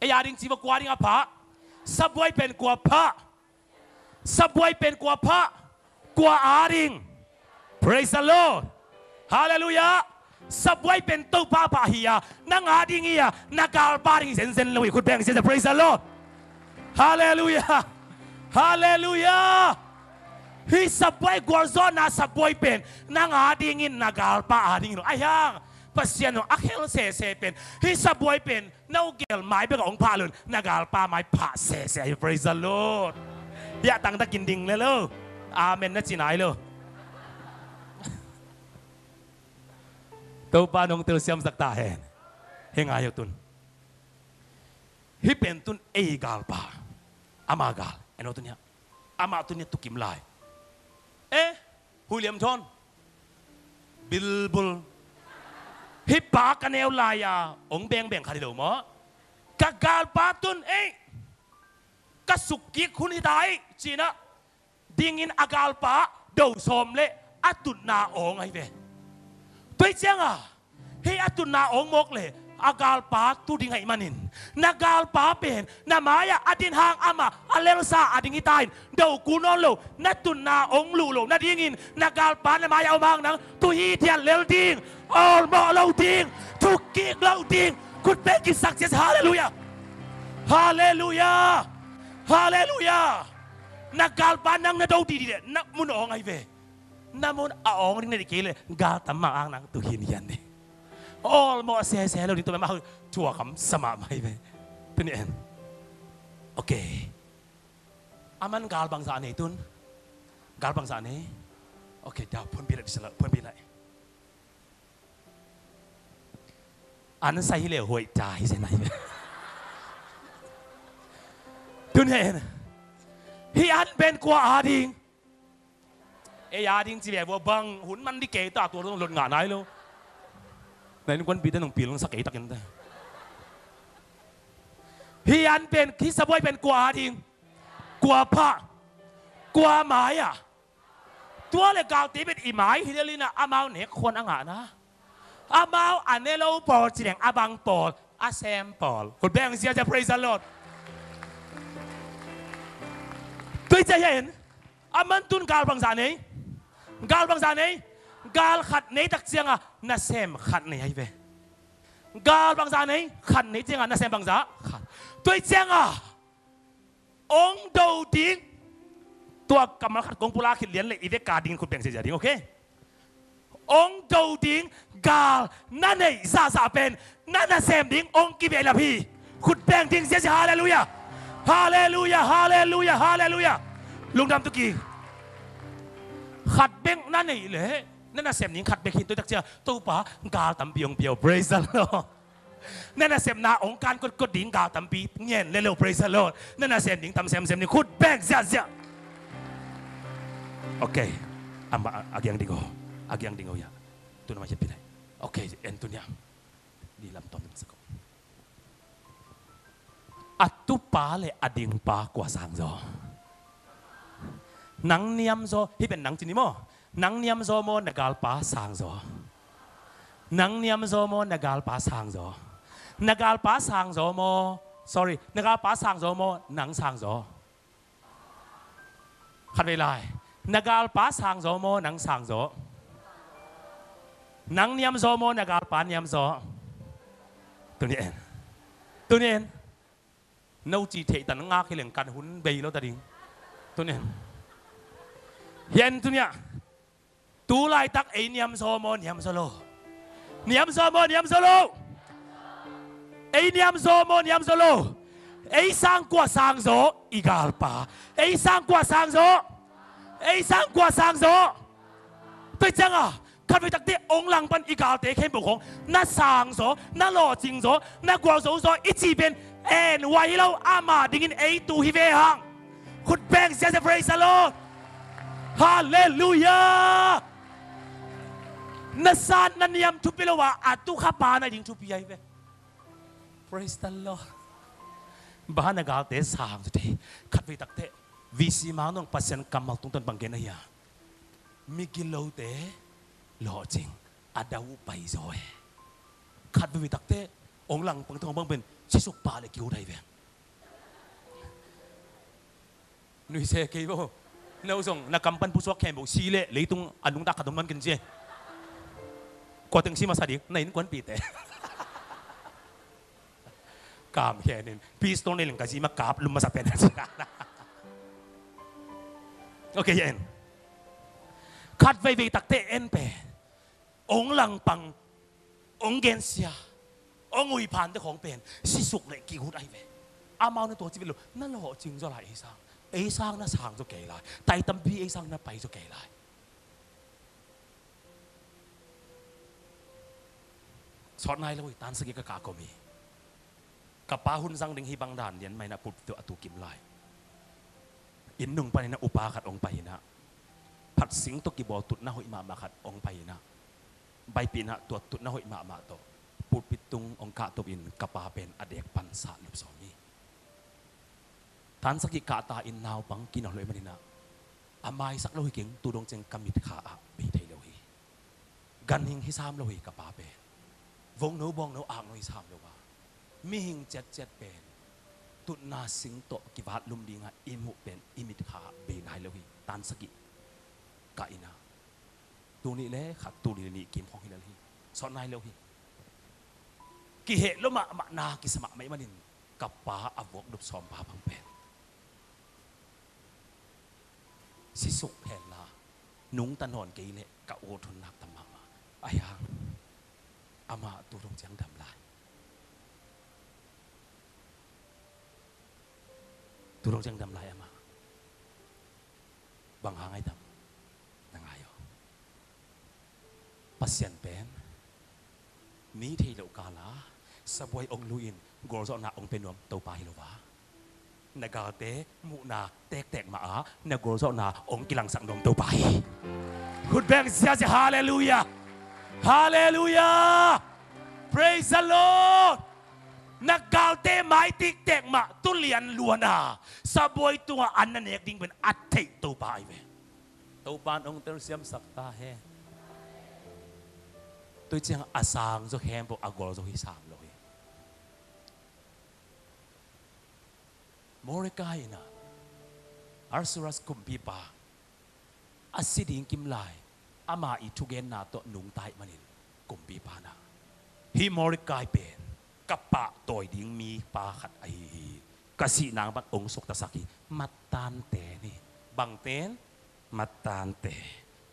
Ei ading ci vo, kua adingah a phah? Sabuai pen kua phah? Sabuai pen kua phah? Kua ading? Praise the Lord. Halleluiah. Sabuai pen Topa phah hi-a, nang ading hi-a, na galpa ding hi zenzen lo hi. Khut beng zenzen. Praise the Lord. Halleluiah. Halleluiah. Hih sabuai gualzawhna sabuai pen nang adingin na galpa ading hi lo. Ahi hang Pasian hong a khel sese pen hih sabuai pen na ugel mai bek a hong phah lo in na galpa mai phah sese ahi. Praise the Lord. Hiah tangtakin ding le lo. Amen na ci nai lo. Topa nong telsiamsak ta hen. Hih ngai uh tun. Hih pen tun ei galpa. Ama gal. En vo tuni-ah. Amah tuni-ah tukim lai. Eh, William Thon. Bilbul. Hih pa ka neu lai-a hong bengbeng khat hi lo maw? Ka galpa tun ei. Ka sukkik hun hi ta ei. Cinah dingin a galpa do sawm le a tutna awng ahi ve. Tua ciangah hih a tutna awng mawk le a galpa tu ding ahih manin na galpa pen na mai-ah a din hang amah a lelsa a ding hi ta in do kul nawn lo. Na tutna awng luh loh nadingin na galpa na mai-ah om hang nang tu hi dian lel ding. Awlmawh lo ding. Thukkik lo ding. Khut beng kiksak ciat. Halleluiah. Halleluiah. Halleluiah. Na galpa nang na do didi le na mun awng ahi ve. Na mun a awng ding na dih kei le gal tam mang ang nang tu hin hian ding. Awlmawh sese lo ding tu mah thuakam sa mahmah hi ve. Tuni en. Ok. Aman gal bangzah nei tun? Gal bangzah nei? Ok, dau phuanpi lai dih sala, phuanpi lai. An sai hi le huai ta hi se nai ve. Tuni en. Hih an pen kua ading? Ei ading ci ve vo bang hun man dih kei ta tua lot ngah nai lo. Na innkuanpite nong pil nong sa kei takin te. Hih an pen, hih sabuai pen kua ading? Kua phah? Kua mai-ah? Tua le galte pen i mai hi lel inah amau nek khuan a ngahna. Amau a ne lo pawl ci leng a bang pawl? A sem pawl. Khut beng ziazia, praise the Lord. Tua hi ciah hiah en. Aman tun gal bangzah nei? Gal bangzah nei? Gal khat nei tak ciangah nasem khat nei ahi ve. Gal bangzah nei? Khat nei ciangah nasem bangzah? Khat. Tua hi ciangah hong do ding. Tua kammal khat kong pulak khit lian le i veka dingin khut beng ziazia ding, ok? Hong do ding gal na neih zahzah pen na nasem ding hong kibehlap hi. Khut beng ding ziazia. Halleluiah. Halleluiah. Halleluiah. Halleluiah. Lungdam tuki. Khat bek na neih leh na nasem ding khat bek hi. Tua tak ciah Topa gal tampi hong pia uh. Praise the Lord. Na nasepna hong kan kotkot ding gal tampi ngen le lo, praise the Lord. Na nasem ding tam semsem ding khut beng ziahziah. Ok. Amah a giang ding uh. A giang ding uh hiah. Tu na mah hiah pi lai. Ok, en tu niam. Ni lam tom ding sa ko. A tupa le a dingpa kua sang zaw? Nang niamzaw, hih pen nang ci ni maw? Nang niamzaw maw, na galpa sangzaw? Nang niamzaw maw, na galpa sangzaw? Na galpa sangzaw maw? Sorry, na galpa sangzaw maw, nang sangzaw? Khatvei lai. Na galpa sangzaw maw, nang sangzaw? Nang niamzaw maw, na galpa niamzaw? Tuni en. Tuni en. No ci theihtan ngak hi leng kan hun bei lo ta ding. Tuni en. Hi en tuni ah. Tu laitak ei niamzaw maw, niamzaw lo? Niamzaw maw, niamzaw lo? Ei niamzaw maw, niamzaw lo? Ei sang kua sangzaw? I galpa. Ei sang kua sangzaw? Ei sang kua sangzaw? Tua ciangah khatvei takte ong langpan i galte khempeuh khong na sangzaw, na lawhcingzaw, na gualzozaw i cih pen en huai hi lo, amah dingin ei tu hi ve hang. Khut beng ziazia, praise the Lord. Halleluiah. Na san na niam thupi lo a, a tukha pa na ding thupi ahi ve. Praise the Lord. Bang hang na galte sangzaw thei? Khatvei takte V C Mang Nong Pasian kammal tungtawn bang gen ahi a, migilote lawhcing a dau paizaw e. Khatvei takte ong langpan tungah bang pen sisuk pa le kiu dai ve. Nuise kei bo. No zong na kam pan pusuak khempeuh si leh leitung a nungta khat om man ken ci e. Kua teng si masa ding, na innkuanpihte. Kam khenin pistol nei leng ka zi ma kap lum masa pen a ci. Ok, en. Khatveivei takte en pen ong langpan, ong gensia, ong uiphante khong pen sisuk le kihut ahi ve. Amau na tua ci ve lo, na lawhcing zaw lai ei sang. Ei sang na sang zaw kei lai. Tai tampi ei sang na pai zaw kei lai. Sawt nai lo hi, tan sagih ka kah kom hi. Ka pa hun zang ding hi bang dan lian mah inah pulpit tawh a tu kim lai. Inn nung paninah upa khat ong pai inah, phatsing tawh kibawl tutna hoih mahmah khat ong pai inah, baipih inah tua tutna hoih mahmah tawh pulpit tung ong kahto in ka pa pen a dek pan sah lupsawm hi. Tan sagih kahta in naupang kinawh lo ahih maninah a maisak lo hi keng, tu dong ciang ka mitkha ah bei thei lo hi. Ganhing hi sam lo hi ka pa pen. Vongno bawngno akno hi sam lo a, mihing ciatciat pen tutna sing tawh kivat lum dingah i muh pen i mitkha ah bei nai lo hi. Tan sagih kah inah, tul nih le khat, tul nih le nih kim khong hi lel hi. Sawt nai lo hi. Kiheh lo mahmah na kisa mahmah ahih manin ka pa a vuak lupsawm pa bang pen sisuk henla nungta nawn kei leh ka ut hun nak tam mahmah. Ahi hang amah tu dong ciang dam lai. Tu dong ciang dam lai amah. Bang hang ai tam? Na ngai aw. Pasian pen mi thei loh kala sabuai ong lui-in gualzawhna ong pia nuam Topa hi lo va. Na galte muhna tektek mah ah na gualzawhna ong kilangsak nuam Topa hi. Khut beng ziazia, halleluiah. Halleluiah. Praise the Lord. Na galte mai tiktek mah tulian luana sabuai tungah an na nek ding pen a theih Topa ahi ve. Topa in ong telsiamsak ta hen. Tua ciang a sang zaw khempeuh a gualzo hi sam lo hi. Mordecai inah Ahasuerus kumpipa a si ding kim lai ama i thugenna tawh nungta ahih manin kumpipa inah hih Mordecai pen ka pahtawi ding mipa khat ahi hi. Ka sihna pan ong suktasak hi. Mattan ten hi. Bang ten? Mattan ten.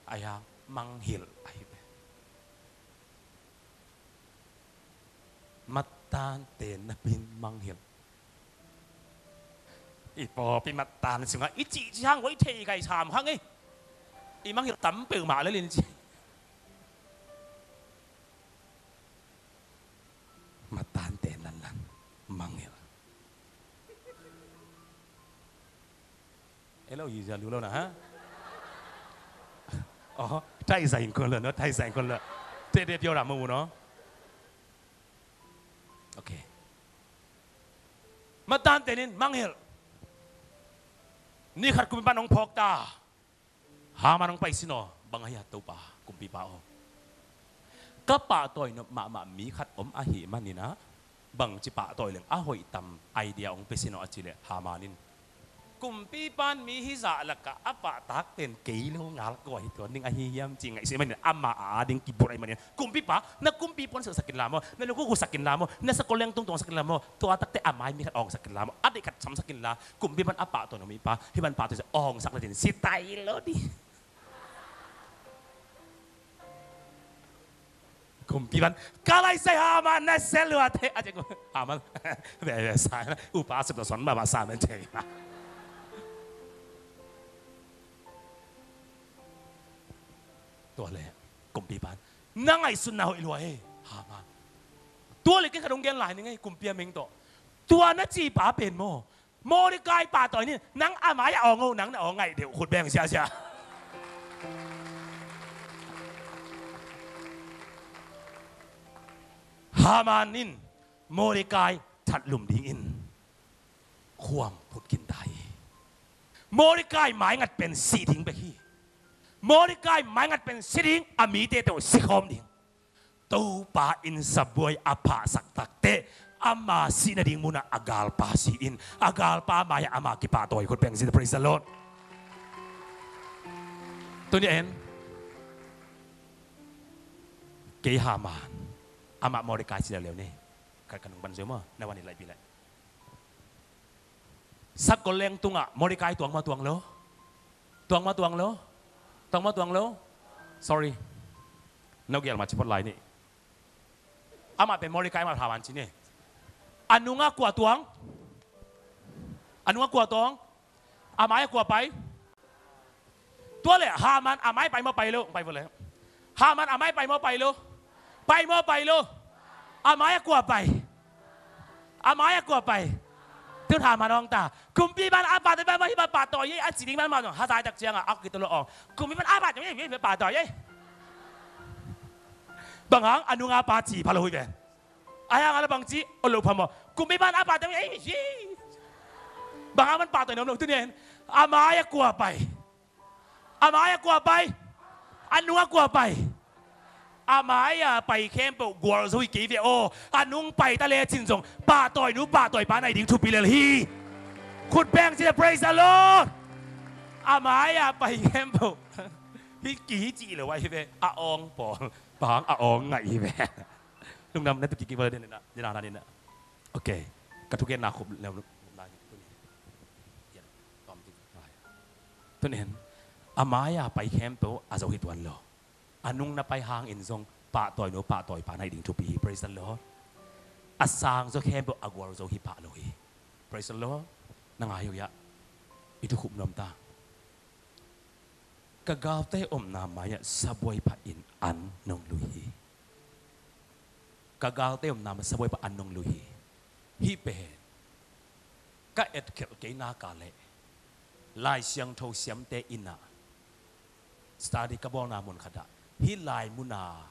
Ahi hang manghilh ahi ve. Mattan ten napin manghilh. I pawlpi mattan sungah i cihcih hang huai thei kai sam hang ei. I manghilh tam peuhmah lel in ci. Mattan ten lanlan manghilh. Elo yi za lu lo na ha. Oh, tai za in kun lo no, tai za in kun lo. Te te pyo ra mu no. Ok. Mattan ten in manghilh. Ni khat kumpipa in ong phawk ta. Haman hong pai sin aw, bang ahi a Topa, kumpipa aw. Ka pahtawi nop mahmah mi khat om ahih manin ah, bangci pahtawi leng a hoih tam idea hong pia sin aw a cih leh Haman in, kumpipa in mi hizah lakah a pahtak pen kei lo ngal kua hi tuan ding ahi hiam ci ngaihsut ahih manin ama a ading kibulh ahih manin, kumpipa, na kumpi puansilh sak inla maw, na lungkuk sak inla maw, na sakol lengtung tuang sak inla maw, tua takte a mai mi khat awng sak inla maw, a deih khat sam sak inla, kumpipa in a pahtawi nop mipa hih bang pahtawi sak awng sak le din si tai lo ding. Kumpipa in, ka lai sai Haman na sia luate a ci. Haman ve ve sa, upa sep lo son mama sa men thei. Tua le kumpipa in, na ngaihsutna hoih lua e Haman. Tua le kei khat hong gen lai ning ei, kumpi a meng tawh. Tua na cipa pen maw, Mordecai pahtawi ni, nang a mai-ah awng o, nang na awng ngaih deuh, khut beng siasia. Haman in Mordecai thatlum dingin khuam phut khin ta hi. Mordecai maingat pen sih ding bek hi. Mordecai maingat pen si ding, a mite tawh sikhawm ding. Topa in sabuai a phahsak takteh ama sih nading munah a galpa si-in, a galpa mai-ah ama kipahtawi khut beng si. Praise the Lord. Tuni en kei Haman, amah Mordecai si leuleu ni. Khat khat nung pan zeu maw, na wan in laihpih lai. Sakol lengtungah Mordecai tuang maw tuang lo? Tuang maw tuang lo? Tuang maw tuang lo? Sorry. No gel ma ci phot lai ni. Amah pen Mordecai, amah Haman ci ni. A nungah kua tuang? A nungah kua tuang? A mai-ah kua pai? Tua le Haman a mai pai maw pai lo? Pai vo le. Haman a mai pai maw pai lo? Pai maw pai lo? A mai-ah kua pai? A mai-ah kua pai? Tun Haman hong ta. Kumpipa in a pahtawi pai maw, hih bang pahtawi ei a ci ding man mah zong hazai tak ciangah a kitolo awng. Kumpipa in a pahtawi ei, ei pahtawi ei. Bang hang, a nungah pa ci pha lo hi ve. A hang a la bang ci, o lo pha maw. Kumpipa in a pahtawi ei, ei. Bang hang man pahtawi nuam lo, tuni en. A mai-ah kua pai? A mai-ah kua pai? A nungah kua pai? A mai-ah pai khempeuh gualzo hi kei ve aw. A nung pai ta lecin zong pahtawinu pahtawipa na hi ding thupi lel hi. Khut beng ci le, praise the Lord. A mai-ah pai khempeuh hi kei hi cih lo ahi ve. A awng pawl, bang a awng ngaih hi ve. Lungdam na tu kik kik val den na, den na, den na. Ok. Ka thugenna khup leu na. Tun en, a mai-ah pai khempeuh a zo hi tuan lo. A nung na pai hangin zong pahtawinu pahtawipa na hi ding thupi hi. Praise the Lord. A sangzaw khempeuh a gualzo hi pah lo hi. Praise the Lord. Na ngai uh hiah i thukhup nuam ta. Ka galte omna mai-ah sabuai pha in an nong lui hi. Ka galte omna mai-ah sabuai pha an nong lui hi. Hih pen ka etkhelh kei nak leh Lai Siangtho siamte in ah study ka bawlna mun khatah hih lai muna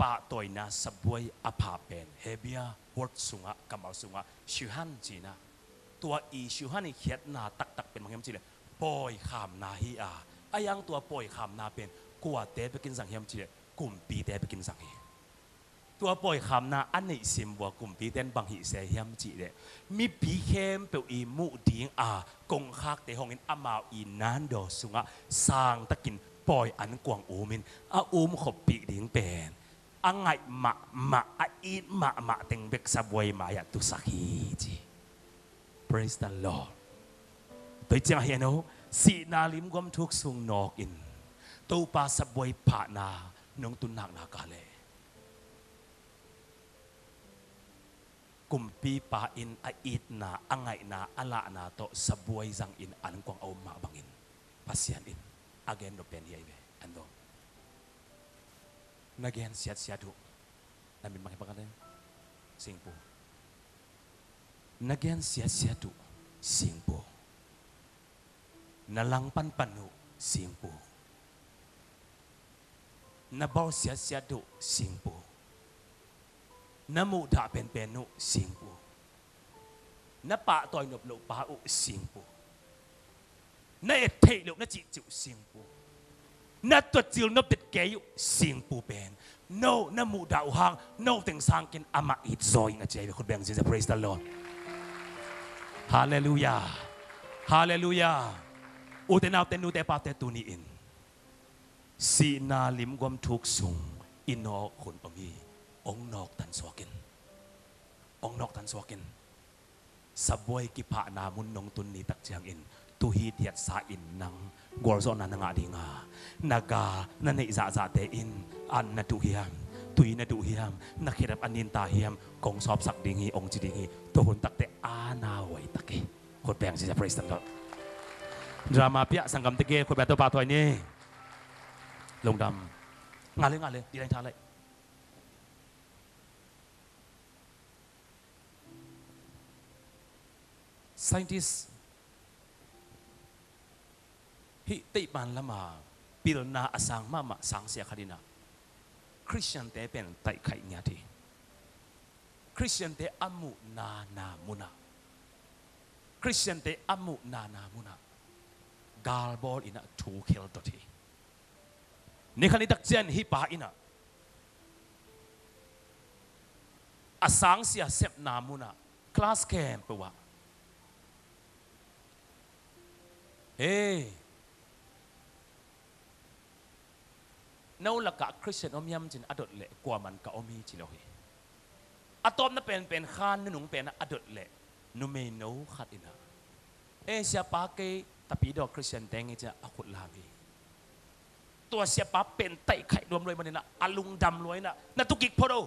pahtawina sabuai a pha pen Hebrew word sungah, kammal sungah Shehan ci-in ah, tua i Shehan i khiatna taktak pen bang hiam cih leh pawikhamna hi a, a hang tua pawikhamna pen kuate bekin zang hiam cih leh kumpite bekin zang hi. Tua pawikhamna a neih sim vua kumpite in bang hih se hiam cih leh mipi khempeuh i muh ding a kongkhakte hongin amau i nandaw sungah sangtakin pawi ankuang umin a um khoppih ding pen a ngaih mahmah, a it mahmah teng bek sabuai mai-ah tusak hi ci. Praise the Lord. Tua hi ciang ahi a no, sihna limguam thuk sung nawkin Topa sabuai phahna nong tun nak nak leh kumpipa in a itna, a ngaihna, a lahna tawh sabuai zangin ankuang a um mah bangin Pasian in a gen nop pen hi ahi ve. An dawm. Na gen siatsiat uh. Na min bang hi bang a den. Singpu. Na gen siatsiat uh. Singpu. Na langpan pan uh. Singpu. Na bawl siatsiat uh. Singpu. Na muhdah penpen uh. Singpu. Na pahtawi nop loh pa uh. Singpu. Na et theih loh na cihcih uh. Singpu. Na tuat cil nop tet kei uh singpu pen no na muhdah uh hang no teng sang ken amah it zaw ing a ci a hi ve. Khut beng ziahziah, praise the Lord. Halleluiah. Halleluiah. Ute naute nute pate tuni-in sihna limguam thuk sung i nawk hun om hi. Ong nawktan suak in. Ong nawktan suak in. Sabuai kiphahna mun nong tun ni tak ciangin tu hi thiatsa in nang gualzawhna na ngah ding a, na gal na neih zahzahte in an na duh hiam, tui na duh hiam, na khedap a ninta hiam, kong sawpsak ding hi ong ci ding hi. Tuhun takte a na huai tak hi. Khut beng ziahziah, praise the Lord. Drama piah sanggamte gel khut beng Topa thuai ni. Lungdam. Ngah le, ngah le, di lain tha lai. Scientist hih teihpan lama pilna a sang mahmah sangsia khat inah Khristiante pen taihkhaih ngiat hi. Khristiante a muhna na munah, Khristiante a muhna na munah galbawl inah thu khel dot hi. Nikhat nitak cian hih pa inah a sangsia sepna munah class khempeuh ah, "Hei, no lakah Khristian om hiam?" ci-in a dot leh kuaman ka om hi ci lo hi. A tawpna penpen khan nunung penah a dot leh numeino khat inah, "E, siapa, kei Tapidaw Khristian teng hi," ci-a a khut lam hi. Tua siapa pen taihkhaih nuam lua ahih maninah a lungdam lua inah na tukik phot o.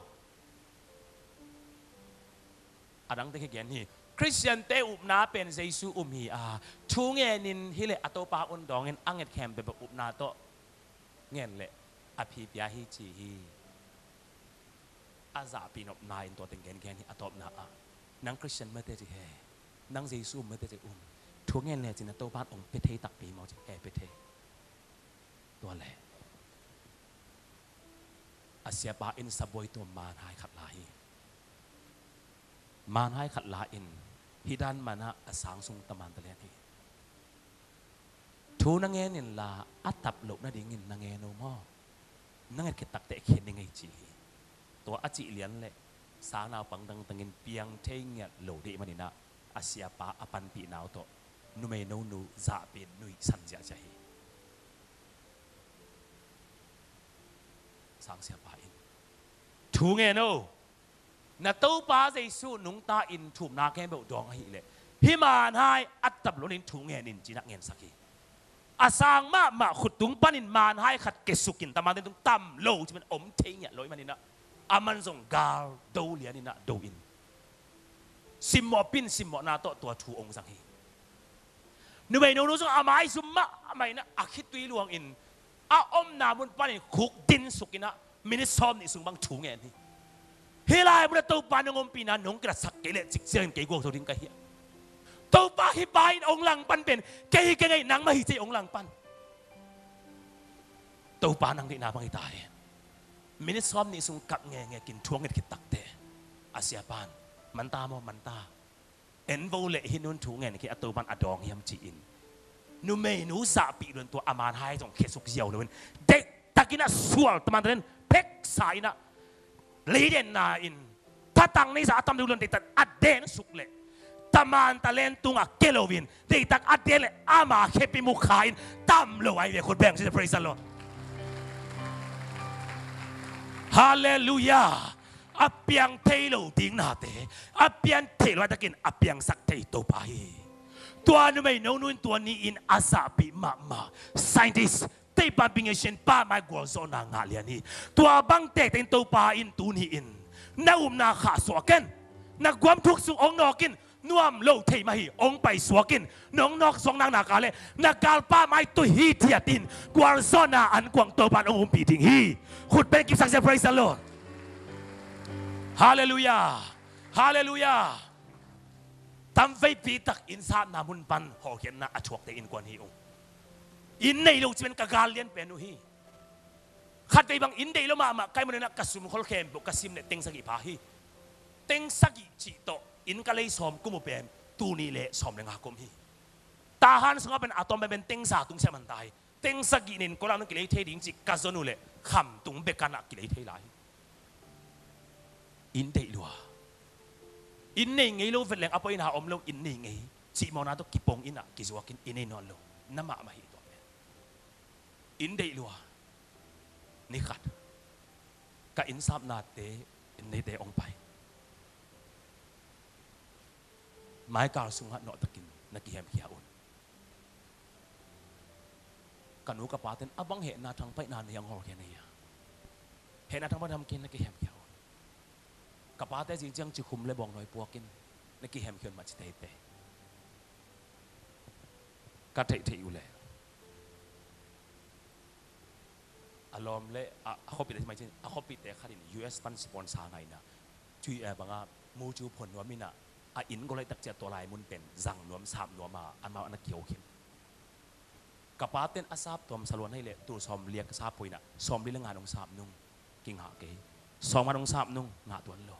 A dangte kigen hi. Khristiante upna pen Jesu um hi a, thu ngenin hileh a Topa un dawngin a nget khempeuh upna tawh ngen leh a phi pia hi ci hi. A zahpih nopna in tua teng gengen hi. A tawpna ah, "Nang Khristian mate ci he, nang Jesu um mate ci um, thu ngen le cin a Topa in ong pia thei takpi maw ci he, pia thei." Tua le a siapa in sabuai tua manhai khat la hi. Manhai khat la in hih dan manah a sang sung taman talen hi. "Thu na ngen inla a tap loh nadingin na ngen o maw? Na nget khit takte khin ding ei," ci hi. Tua a cih lian le sang naupang dangdangin piang thei ngiat lo dih maninah a siapa a panpihna uh tawh numeino nu zahpin nuihsan ziahziah hi. Sang siapa in, "Thu ngen o. Na Topa Jesu nungta in thumna khempeuh dawng ahileh hih manhai a tap lonin thu ngen in," cinah ngensak hi. A sang mahmah khuttung panin manhai khat kesukin tamanten tung tam lo ci man om thei ngiat lo ih maninah a man zong gal do lianinah do in simmawh pin simmawhna tawh tua thu ong zang hi. Numeino nu zong a maizum mahmah inah a khitui luangin a omna mun panin khuk dinsukinah minit sawm nih sung bang thu ngen hi. Hih lai munah Topa nong ompihna nong kilatsak kei leh cikciangin kei guak zo ding ka hi a, Topa hih pa in ong langpan pen kei hi kei ngei nangmah hi cei ong langpan. Topa nang deihna bang hi ta hi. Minit sawm nih sung kak ngekngekin thu a nget khit takte a siapan, "Manta maw, manta? En vo leh hih nun thu ngen khi a Topan a dawng hiam," ci-in numeinu zahpih luan tua a manhai zong khesuk ziau loin deihtakin a sual taman taden pheksa inah leidenna in tatang neisa a tam deuh luan deihtak a densuk leh taman talen tungah ke loin deihtak a den leh ama khepi mukha in tam lo ahi ve. Khut beng ci, praise the Lord. Halleluiah. A piang thei lo ding nate a piang thei lo takin a piangsak thei Topa hi. Tua numeino nu in tua ni-in a zahpih mahmah scientist teihpan bingei sian pa mai gualzawhna ngah lian hi. Tua bang tektein Topa in tuni-in na upna khahsuah ken, na guam thuk sung ong nawk in, nuam lo thei mah hi, ong paisuak in, nong nawksuak naknak a le na galpa mai tu hithiat in gualzawhna ankuang Topa in ong umpih ding hi. Khut beng kipsak sia, praise the Lord. Halleluiah. Halleluiah. Tamveipi tak inn satna mun pan hawlkhiatna a thuakte innkuan hi ung. Inn nei lo ci pen ka gal lian pen uh hi. Khatvei bang inn deih lo mahmah ka hih maninah ka sumkhol khempeuh ka sim leh teng sagih pha hi. Teng sagih cih tawh inn ka lei sawm kum uh pen tuni le sawm le nga kum hi. Tahan sungah pen a tawm pen teng za tungsiah man ta hi. Teng sagih nen kua lam na kilei thei ding cih ka zon uh leh khamtung bek ah na kilei thei lai hi. Inn deih lua. Inn nei ngei lo vet leng a poi inn a om lo, inn nei ngei. Cihmawhna tawh kipong in ah kizuak in, inn nei nawn lo. Na mahmah hi tua pen. Inn deih lua. Ni khat ka innsapnate, inn neite hong pai. Maikal sungah nawhtakin na kihemkhia un. Ka nu ka pate'n a bang hehna thangpaihna nei a hong hawlkhia na hia? Hehna thangpaihna nei a hong hawlkhia na kihemkhia un. Ka pate zing ciang cikhum le bawngnawi puakin na kihemkhia un mah ci teitei. Ka theihtheih uh leh a lawm le a, a khuapihte, a khuapihte khat in U S pan sponsor ngai in ah, cui a bang a mucu phon nuam in ah, a inn gol laihtak ciang tua lai mun pen zang nuam, sap nuam a, amau na kihawm khin. Ka pate'n a sap tuam saluan hi leh tul sawmli a ka sap poi in ah, sawmli le nga nong sap nung, kingah kei. Sawmnga nong sap nung, ngah tuan lo.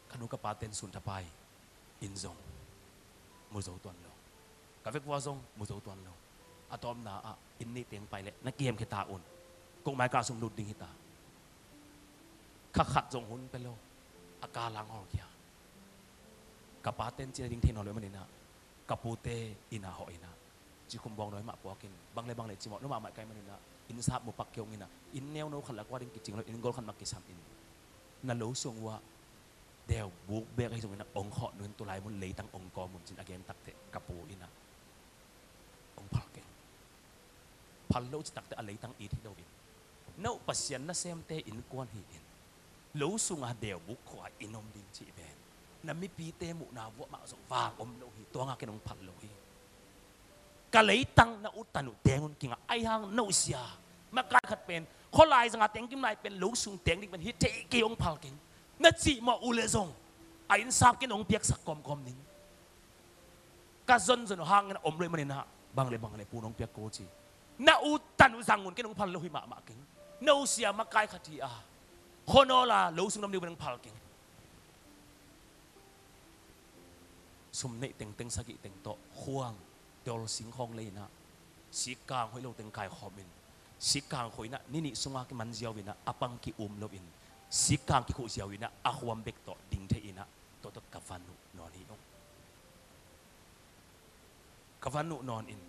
Ka nu ka pate'n sun thapai, inn zong mu zo tuan lo. Ka vekpi-a zong mu zo tuan lo. A tawpna ah inn neite hong pai leh na kihemkhia ta un. Kong Maikal sung lut ding hi ta. Kha khat zong hun pia lo. A kal a hong hawlkhia. Ka pate'n cina ding thei nawn lo ahih manin ah, ka pute inn ah hawh in ah, cikhum bawngnawi mah puakin, bang le bang le cimawh lo mahmah ka hih manin ah, innsap mu pak kei ung in ah, inn neuno khat lah kua ding kicing lo, inn gol khat mah kisam in. Na lo sung uh ah deubuk bek ahi zongin ah hong khawh nung in, tua lai mun leitang hong kawm un ci-in a gen takteh ka pu in ah, hong phal keng. Phal lo ci takteh a leitang it hi lo in, no Pasian nasemte innkuan hi in, lo sungah deubuk khawh a inn om ding cih pen na mipite muhna vuah mah zong vang om lo hi. Tua ngah ken hong phal lo hi. Ka leitang na uttan uh teng un, kingah. Ahih hang no sia makai khat pen khualai zanga teng kim lai pen lo sung teng ding pen hi thei kei, hong phal keng. Na cihmawh uh leh zong a innsap ken hong piaksak kawmkawm ning. Ka zonzon uh hangin a om lo ahih manin ah, bang le bang le pu nong piak ko ci. Na uttan uh zang un, ken hong phal lo hi mahmah keng. No sia makai khat hi a, khuanawl a lo sung na om ding pen hong phal keng. Sum neih tengteng sagih teng tawh khuang tol singkhawng lei in ah, sikkang hoih lo teng kaikhawm in, sikkang khuh in ah ni nih sungah kiman ziau in ah, a pang ki-um lo in, sikkang kikhuh ziau in ah, a khuam bek tawh ding thei in ah, tua tawh ka van uh nawn hi ung. Ka van uh nawn in,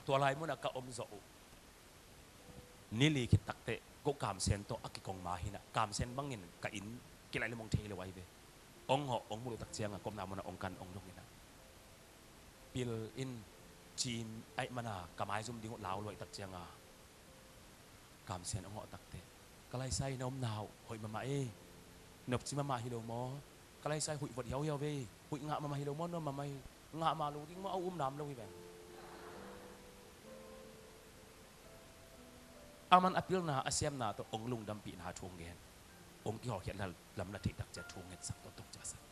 tua lai munah ka om zawh uh ni li khit takteh ko Kamsen tawh a kikong ma hi in ah, Kamsen bangin ka inn kilaih leh mong thei lo ahi ve. Hong hawh, hong muh leh tak ciangah, ka omna munah hong kan, hong dong in ah, pil in cim ahih manin ah ka maizum ding uh lau lua leh tak ciangah, Kamsen hong hawh takteh, ka laisai, na omna uh hoih mahmah ei. Nopci mahmah hi lo maw? Ka laisai huih vot hiauhiau vei. Huih ngah mahmah hi lo maw, nuam mahmah hi. Ngah mah lo ding maw, a um nam lo hi ven. Aman a pilna, a siamna tawh hong lungdampihna thu hong gen. Hong kihawlkhiat lam na theih tak ciang thu hong ngetsak, tua tawh hong ciahsak.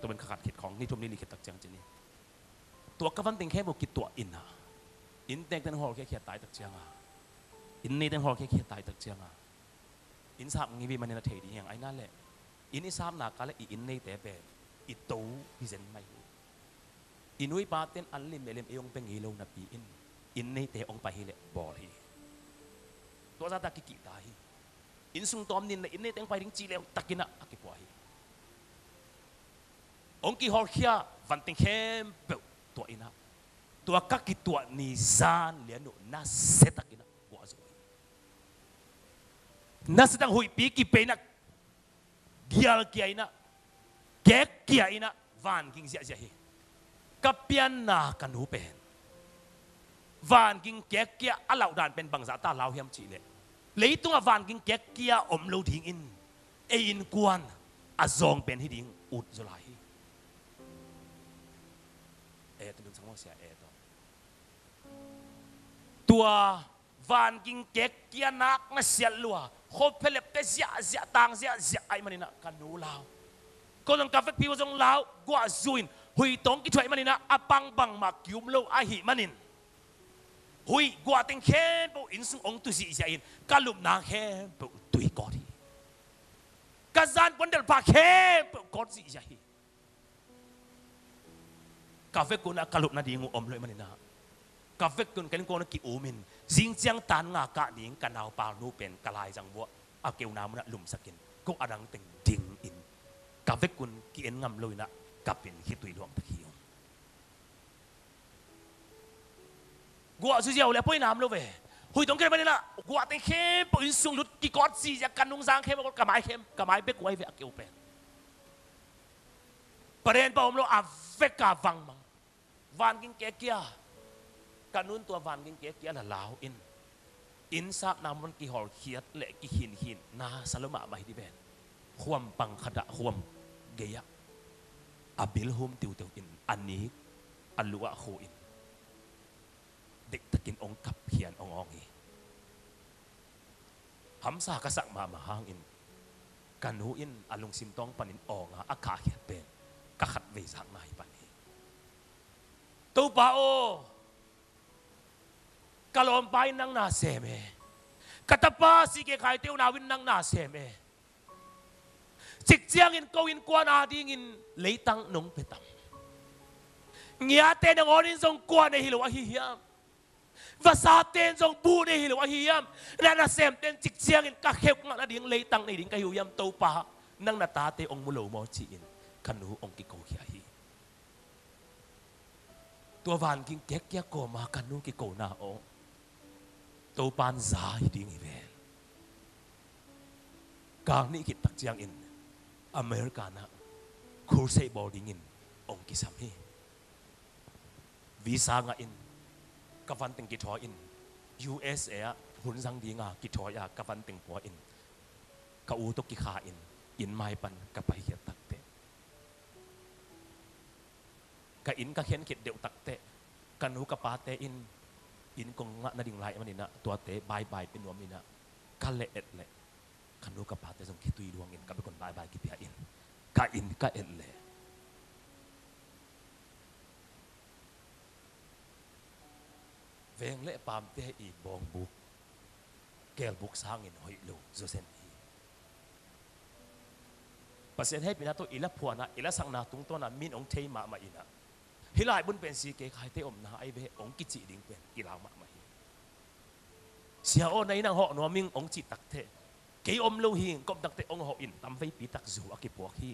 Tua pen kha khat khit khawng, ni thum ni li khit tak ciang ci ni. Tua ka van teng khempeuh kituah in ah, inn tengte hong hawlkhiakhiat ta leh tak ciangah, inn neite hong hawlkhiakhiat ta leh tak ciangah, inn sap ngei ve manin a thei ding hi hang. Ahih nak leh inn i sapna kal leh i inn neite pen i to hi zen mai hi. I nu i pate'n an lim meh lim ei hong pia ngei lo napi-in, inn neite hong pai hi leh bawl hi. Tua zahtak kikihta hi. Inn sung tawm ni in leh inn neite hong pai ding ci leh takin ah a kipuah hi. Hong kihawlkhia van teng khempeuh tuah in ah, tua ka kituah ni zan lian uh nasia takin ah guah zo hi. Nasia tak huihpi kipia in ah, gial kia in ah, kek kia in ah, vanging ziahziah hi. Ka pianna ka nu pen vanging kek kia a lauh dan pen bangzah ta lau hiam cih leh, leitungah vanging kek kia om lo dingin ei innkuan a zawng pen hi ding ut zaw lai hi. Eh, tu dun sang maw sia, eh, tawh. Tua vanging kek kia nak na siat lua, khuaphialepte ziahziah, tang ziahziah ahih manin ah ka nu lau. Ko zong ka vekpi uh zong lau, guah zu in, huih tawh kithuah ahih manin ah a pang bangmah ki-um lo ahih manin, huih guah teng khempeuh inn sung hong tu zihziah in, ka lupna khempeuh tui kawt hi. Ka zan puan delh pha khempeuh kawt zihziah hi. Ka vekun ah ka lup nading uh om lo ahih manin ah, ka vekun ka innkuan ah ki-um in, zingciang tan nga kah ding ka naupalnu pen ka laizang vuah a keuna munah lumsak in, ko a dang teng ding in, ka vekun ki-en ngam lo in ah, ka pen khitui luangtak hi ung. Guah zuihziah uh leh a poi nam lo ve. Huih tawh kipan in ah guah teng khempeuh inn sung lut, kikawt zihziah, ka nungzang khempeuh, ka mai khem, ka mai bek uh ahi ve a keu pen. Paren pa om lo, a vek a vangmang. Van ging kekia. Ka nun tua van ging kekia la lau in, inn sakna mun kihawlkhiat leh kikhinkhin na sa lo mahmah hi dih ven. Khuam pang khat ah, khuam gei ah a bilhum tiuteu in, a nik a luh ah khu in, deihtakin hong kapkhian hong awng hi. Hamsa ka sak mahmah hangin ka nu in a lungsim tawng panin awng a, a kahkhiat pen ka khatvei zak ngai pan hi. Topa aw, ka lawmpa in nang na sem e. Ka tapa C K Khaite unau in nang na sem e. Cik ciangin ko innkuan adingin leitang nong pia tam? Ngiate nangawn in zong kua nei hi lo ahi hiam? Vasate in zong bu nei hi lo ahi hiam? Na nasemte in cik ciangin ka kheuk ngah nading leitang nei ding ka hi uh hiam, Topa? Nang na tate hong mu lo maw, ci-in ka nu hong kikokhia hi. Tua van ging kekkia kawma ka nu kikona aw, Topa in za hi ding hi ven. Kang nih khit tak ciangin America na crusade bawl dingin hong kisam hi. Visa ngah in, ka van teng kithawi in, U S A ah hun zang dinga kithawi a, ka van teng pua in, ka u tawh kikha in, inn mai pan ka paikhiat takteh, ka inn ka khen khit deuh takteh, ka nu ka pate in inn kong ngah nading lai ahih manin ah tuate bye bye pia nuam in ah, ka leh et leh ka nu ka pate zong khitui luangin ka bek un bye bye kipia in, ka inn ka et leh, veng le paamte i bawngbuk, keelbuk sangin hoih lo zawzen hi. Pasian hehpihna tawh i la phuanna, i la sakna tungtawna min hong thei mahmah in ah, hih laibun pen C K Khaite omna ahi ve hong kicih ding pen kilau mahmah hi. Sia aw, na inn ah hong hawh nuam ing hong cih takteh, kei om lo hi, hong kawm takteh hong hawh in, tamveipi tak zu a kipuak hi.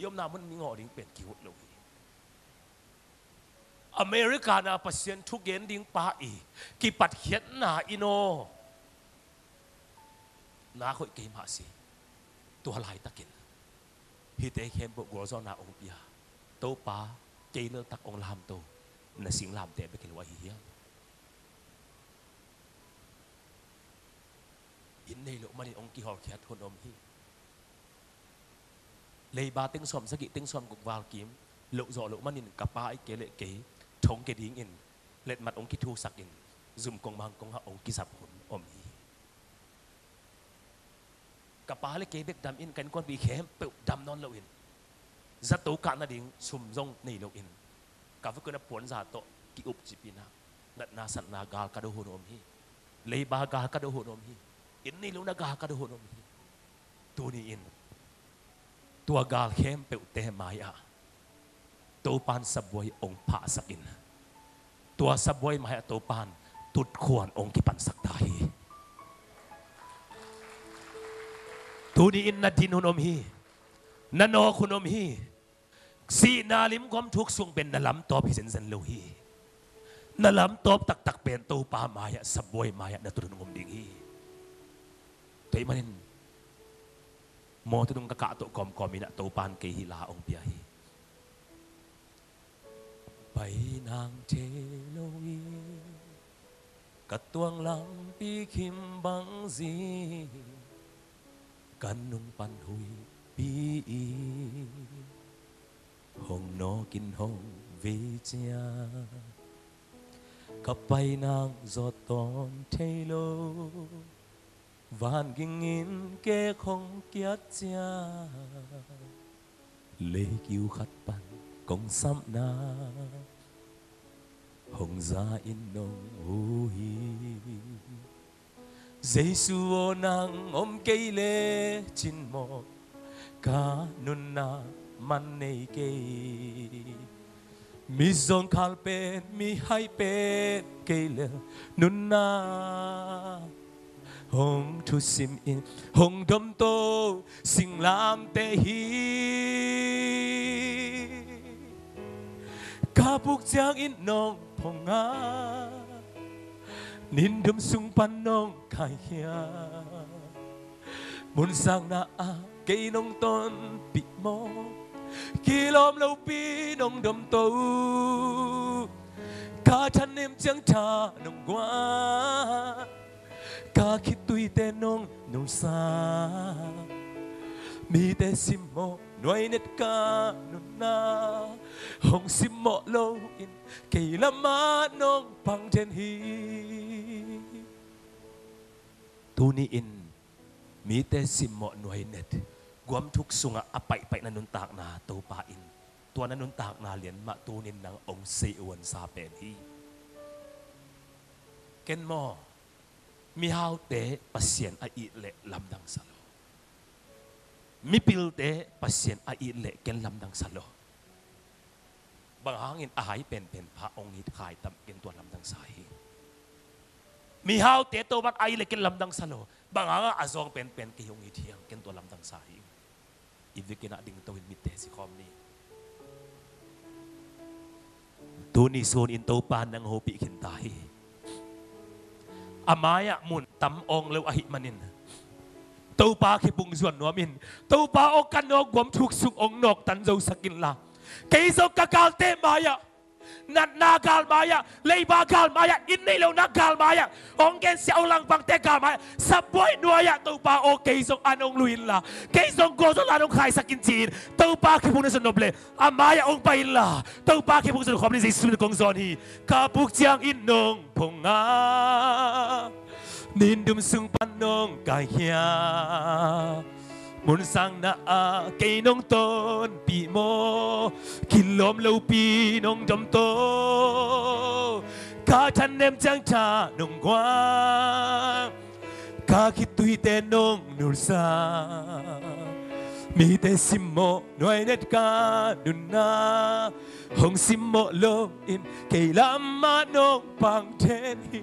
I omna mun ming hawh ding pen kihut lo hi. America na Pasian thugen ding pa i kipatkhiatna in aw, nak hoih keimah si. Tua laitakin hihte khempeuh gualzawhna hong pia, Topa, kei leltak hong lamto na singlamteh bek hi lo ahi hiam? Inn nei loh manin hong kihawlkhiat hun om hi. Leiba teng sawmsagih, teng sawmguk val kim, lohzawh loh manin ka pa ahih kei leh kei thong ke dingin letmat hong kithusak in, zum kong mang kong ah hong kizap hun om hi. Ka pa le kei bek dam in, ka innkuanpih khempeuh dam nawn loin, zato kah nading sum zong nei loin, ka vekun a puanza tawh ki-upcip in ah, natna satna gal ka do hun om hi. Leiba gal ka do hun om hi. Inn nei lohna gal ka do hun om hi. Tuni in tua gal khempeuhte mai-ah Topan sabuai hong phahsak in, tua sabuai mai-ah Topan tutkhuan hong kipansak ta hi. Tuni in na din hun om hi. Na nawk hun om hi. Sihna limguam thuk sung pen na lamtawp hi zenzen lo hi. Na lamtawp taktak pen Topa mai-ah, sabuai mai-ah na tut hun om ding hi. Tua ahih manin mawtaw dung ka kah tawh kawmkawm in ah Topan kei hih la hong pia hi. Pai nang thei lo in, ka tuang lampi khim bang zing, ka nung pan huihpi in hong nawk in hong vei ciat, ka pai nang zawt tawn thei lo. Van ging in kek hong kiat ciang, leikiu khat pan kong sapna hong za in nong hu hi. Jesu aw, nang om kei le cin mawh, ka nunna man nei kei. Mi zawngkhal pen, mi hai pen kei le nunna hong thusim in hong domto singlamteh hi. Ka puk ciangin nong phong a, nin dum sung pan nong kaikhia. Mun sangna ah kei nong tonpih mawh, kilawm lopi nong domto. Ka thanem ciang tha nong guan, ka khitui te nong nulsa. Mite simmawh nuainet ka nunna, hong simmawh loin kei lamah nong pang den hi. Tuni-in mite simmawh nuainet, guamthuk sungah a paihpaih na nuntakna Topa in, tua na nuntakna lian mah tunin nang hong sei uansa pen hi. Ken maw, mihaute Pasian a it leh lamdang sa lo. Mipilte Pasian a it leh ken lamdang sa lo. Bang hangin a hai penpen pha hong it khai tam, ken tua lamdang sa hi. Mihaute Topa a it leh ken lamdang sa lo. Bang hangin a zawng penpen kei hong it hiam, ken tua lamdang sa hi. I vekin ah dingto in mitte sikhawm ni. Tuni sunin Topa nang hopih khinta hi. A mai-ah mun tam awng lo ahih manin Topa khipung zuan nuamin, Topa aw, ka nawk guamthuk sung hong nawktan zosak inla, kei zong ka galte mai-ah, natna gal mai-ah, leiba gal mai-ah, inn neih lohna gal mai-ah, hong gensia hong langpangte gal mai-ah, sabuai nuai-ah Topa aw, kei zong an hong lui inla, kei zong gualzawhna hong khaisak in ci-in Topa khipung na zuan nop leh a mai-ah hong pai inla, Topa khipung zuan khawm ni. Jesu min kong zawn hi. Ka puk ciangin nong phong a, nin dum sung pan nong kaikhia. Mun sangna ah kei nong tonpih mawh, kilawm lopi nong domto. Ka thanem ciang tha nong guan, ka khitui te nong nulsa. Mite simmawh nuainet ka nunna, hong simmawh loin kei lamah nong pang den hi.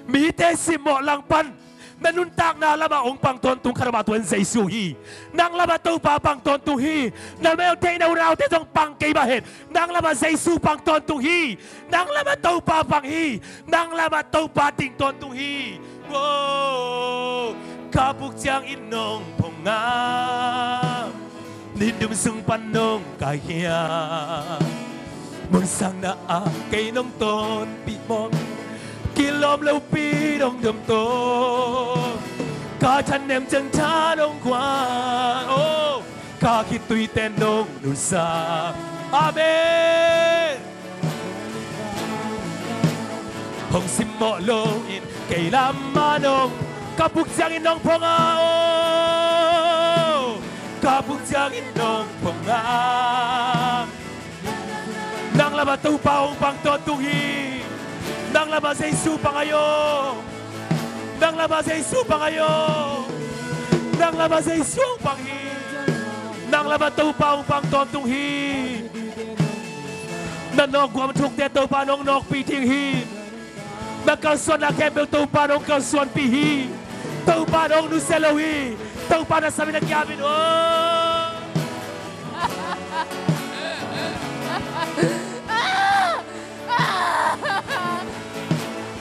Mite simmawh langpan na nuntakna lamah hong pang tawntung khat om a, tua in Jesu hi. Nang lamah Topa pang tawntung hi. Na mel deihna unaute zong pang kei mah hen, nang lamah Jesu pang tawntung hi. Nang lamah Topa pang hi. Nang lamah Topa ding tawntung hi. Wow. Ka puk ciangin nong phong a, nin dum sung pan nong kaikhia. Mun sangna ah kei nong tonpih mawh, kilawm lopi nong domto. Ka thanem ciang tha nong guan, oh, ka khitui te nong nulsa. Amen. Hong simmawh loin kei lamah nong, ka puk ciangin nong phong a, oh, ka puk ciangin nong phong a. Nang lamah Topa hong pang tawntung hi. Nang lamah Jesu pang ahi aw. Nang lamah Jesu pang ahi aw. Nang lamah Jesu hong pang hi. Nang lamah Topa hong pang tawntung hi. Na nawk guamthukte Topa nong nawkpih ding hi. Na kalsuanna khempeuh Topa nong kalsuanpih hi. Topa nong nusia lo hi. Topa na sam in a kiam in, oh.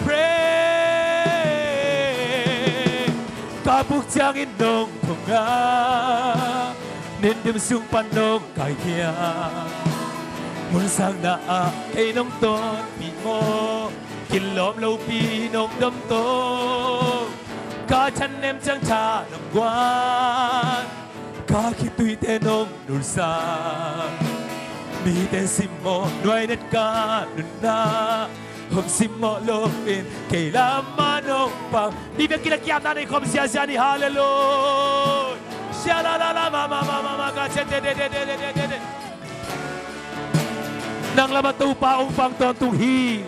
Pray. Ka puk ciangin nong phong a, nin dum sung pan nong kaikhia. Mun sangna ah kei nong tonpih mawh, kilawm lopi nong domto. Ka thanem ciang tha nong guan, ka khitui te nong nulsa. Mite simmawh nuainet ka nunna, hong simmawh loin kei lamah nong pang. Mi biakinn a kiamna nei khawm ziazia ni. Halleluia. Sha la la la ma ma ma ma ma ka che te te te te te te te. Nang lamah Topa hong pang tawntung hi.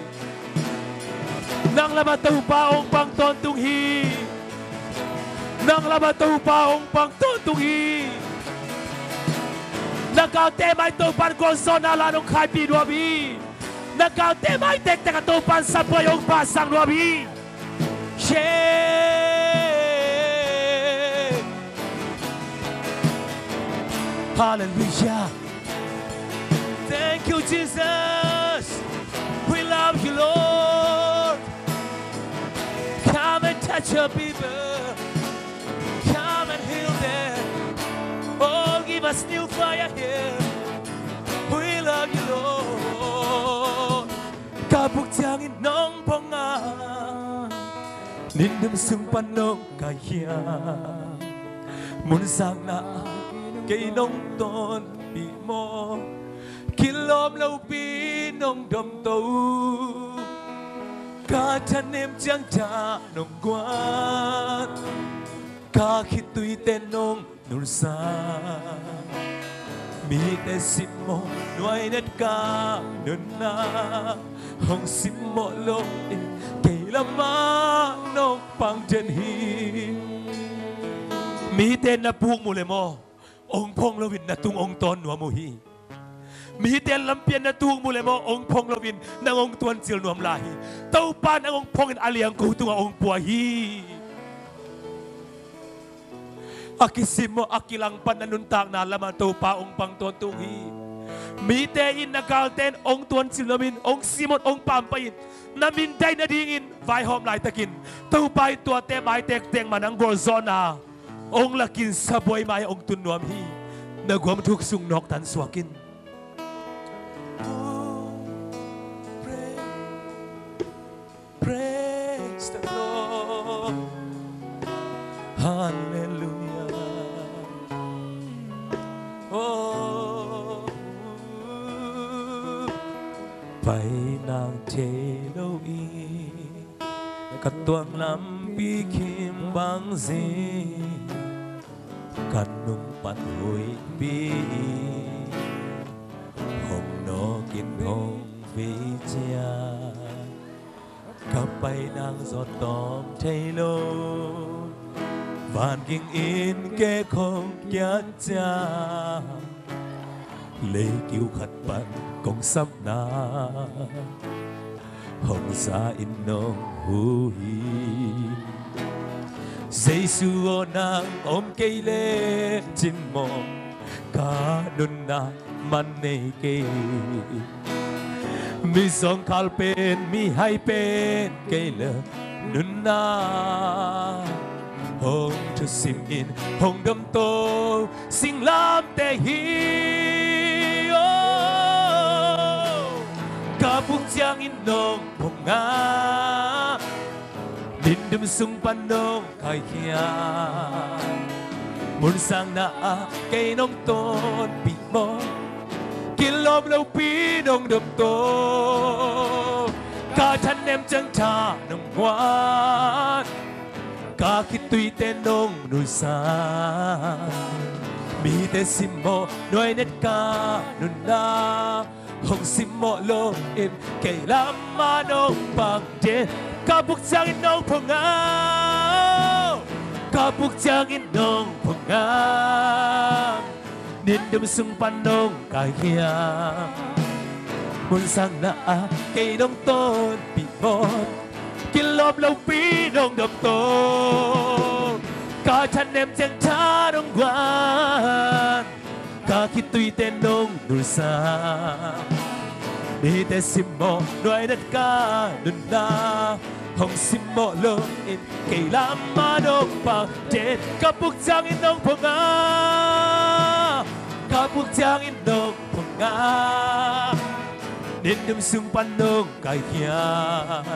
Nang lamah Topa hong pang tawntung hi. Nang lamah Topa hong pang tawntung hi. Na galte mai Topa in gualzawhna la nong khaipih nuam hi. Na galte mai tektek ah Topa in sabuai hong pahsak nuam hi. Yeah. Hallelujah. Thank you, Jesus. We love you, Lord. Come and touch your people. Come and heal them. Oh, give us new fire here. We love you, Lord. Ka buk ciangin nong phong a, nin dum sung pan nong kai hiam. Mun sakna ah kei nong tawnpih maw? Kilawm lopi nong domto. Ka thanem ciang tha nong guan. Ka khitui te nong nulsa. Mite simmawh nuai netka nunna hong simmawh lo in kei lamah nong pang den hi. Mite na puk mu le maw, hong phong loin na tung hong tawn nuam uh hi. Mite lampi ah na tuk mu le maw, hong phong loin nang hong tuancil nuam lai hi. Topa nang hong phong in a liangko tungah hong pua hi. A kisimmawh a kilangpan na nuntakna lamah Topa hong pang tawntung hi. Mite in na galte in hong tuancil nuamin, hong simmawh, hong pampai in, na mindaih nadingin vaihawm laitakin Topa in tuate mai tektek mah nang gualzawhna hong lakin sabuai mai hong tun nuam hi. Na guam thuk sung nawktan suak in. Oh, pray. Praise the Lord. Hallelujah. Oh, pai nang thei lo in, ka tuang lampi kim bang zing, ka nung pan huihpi in, hong nawkin hong vei ciang. Ka pai nang zawt tawm thei lo, van ging in kei khong kiat ciang, leikiu khat pan kong sapna hong za in nong hu hi. Jesu aw nang om kei le cin maw, ka nunna man nei kei. Mi zawngkhal pen, mi hai pen kei le nunna hong thusim in hong domto singlamteh hi. Oh, ka buk ciangin nong phong a, nin dum sung pan nong kai hiam. Mun sangna ah kei nong tawnpih maw? Kilawm lopi nong domto. Ka thanem ciang tha nong guan. Ka khitui te nong nusa. Mite simmawh nuai netka nunna hong simmawh lo in kei lamah nong pang den. Ka buk ciangin nong phong a, ka buk ciangin nong phong a, nin dum sung pan nong kai hiam. Mun sangna ah kei nong tawnpih maw? Kilawm lopi nong domto. Ka thanem ciang tha nong guan. Ka khitui te nong nusa. Mite simmawh nuai netka nunna hong simmawh lo in kei lamah nong pang den. Ka buk ciangin nong phong a, ka buk ciangin nong phong a, nin dum sung pan nong kai hiam.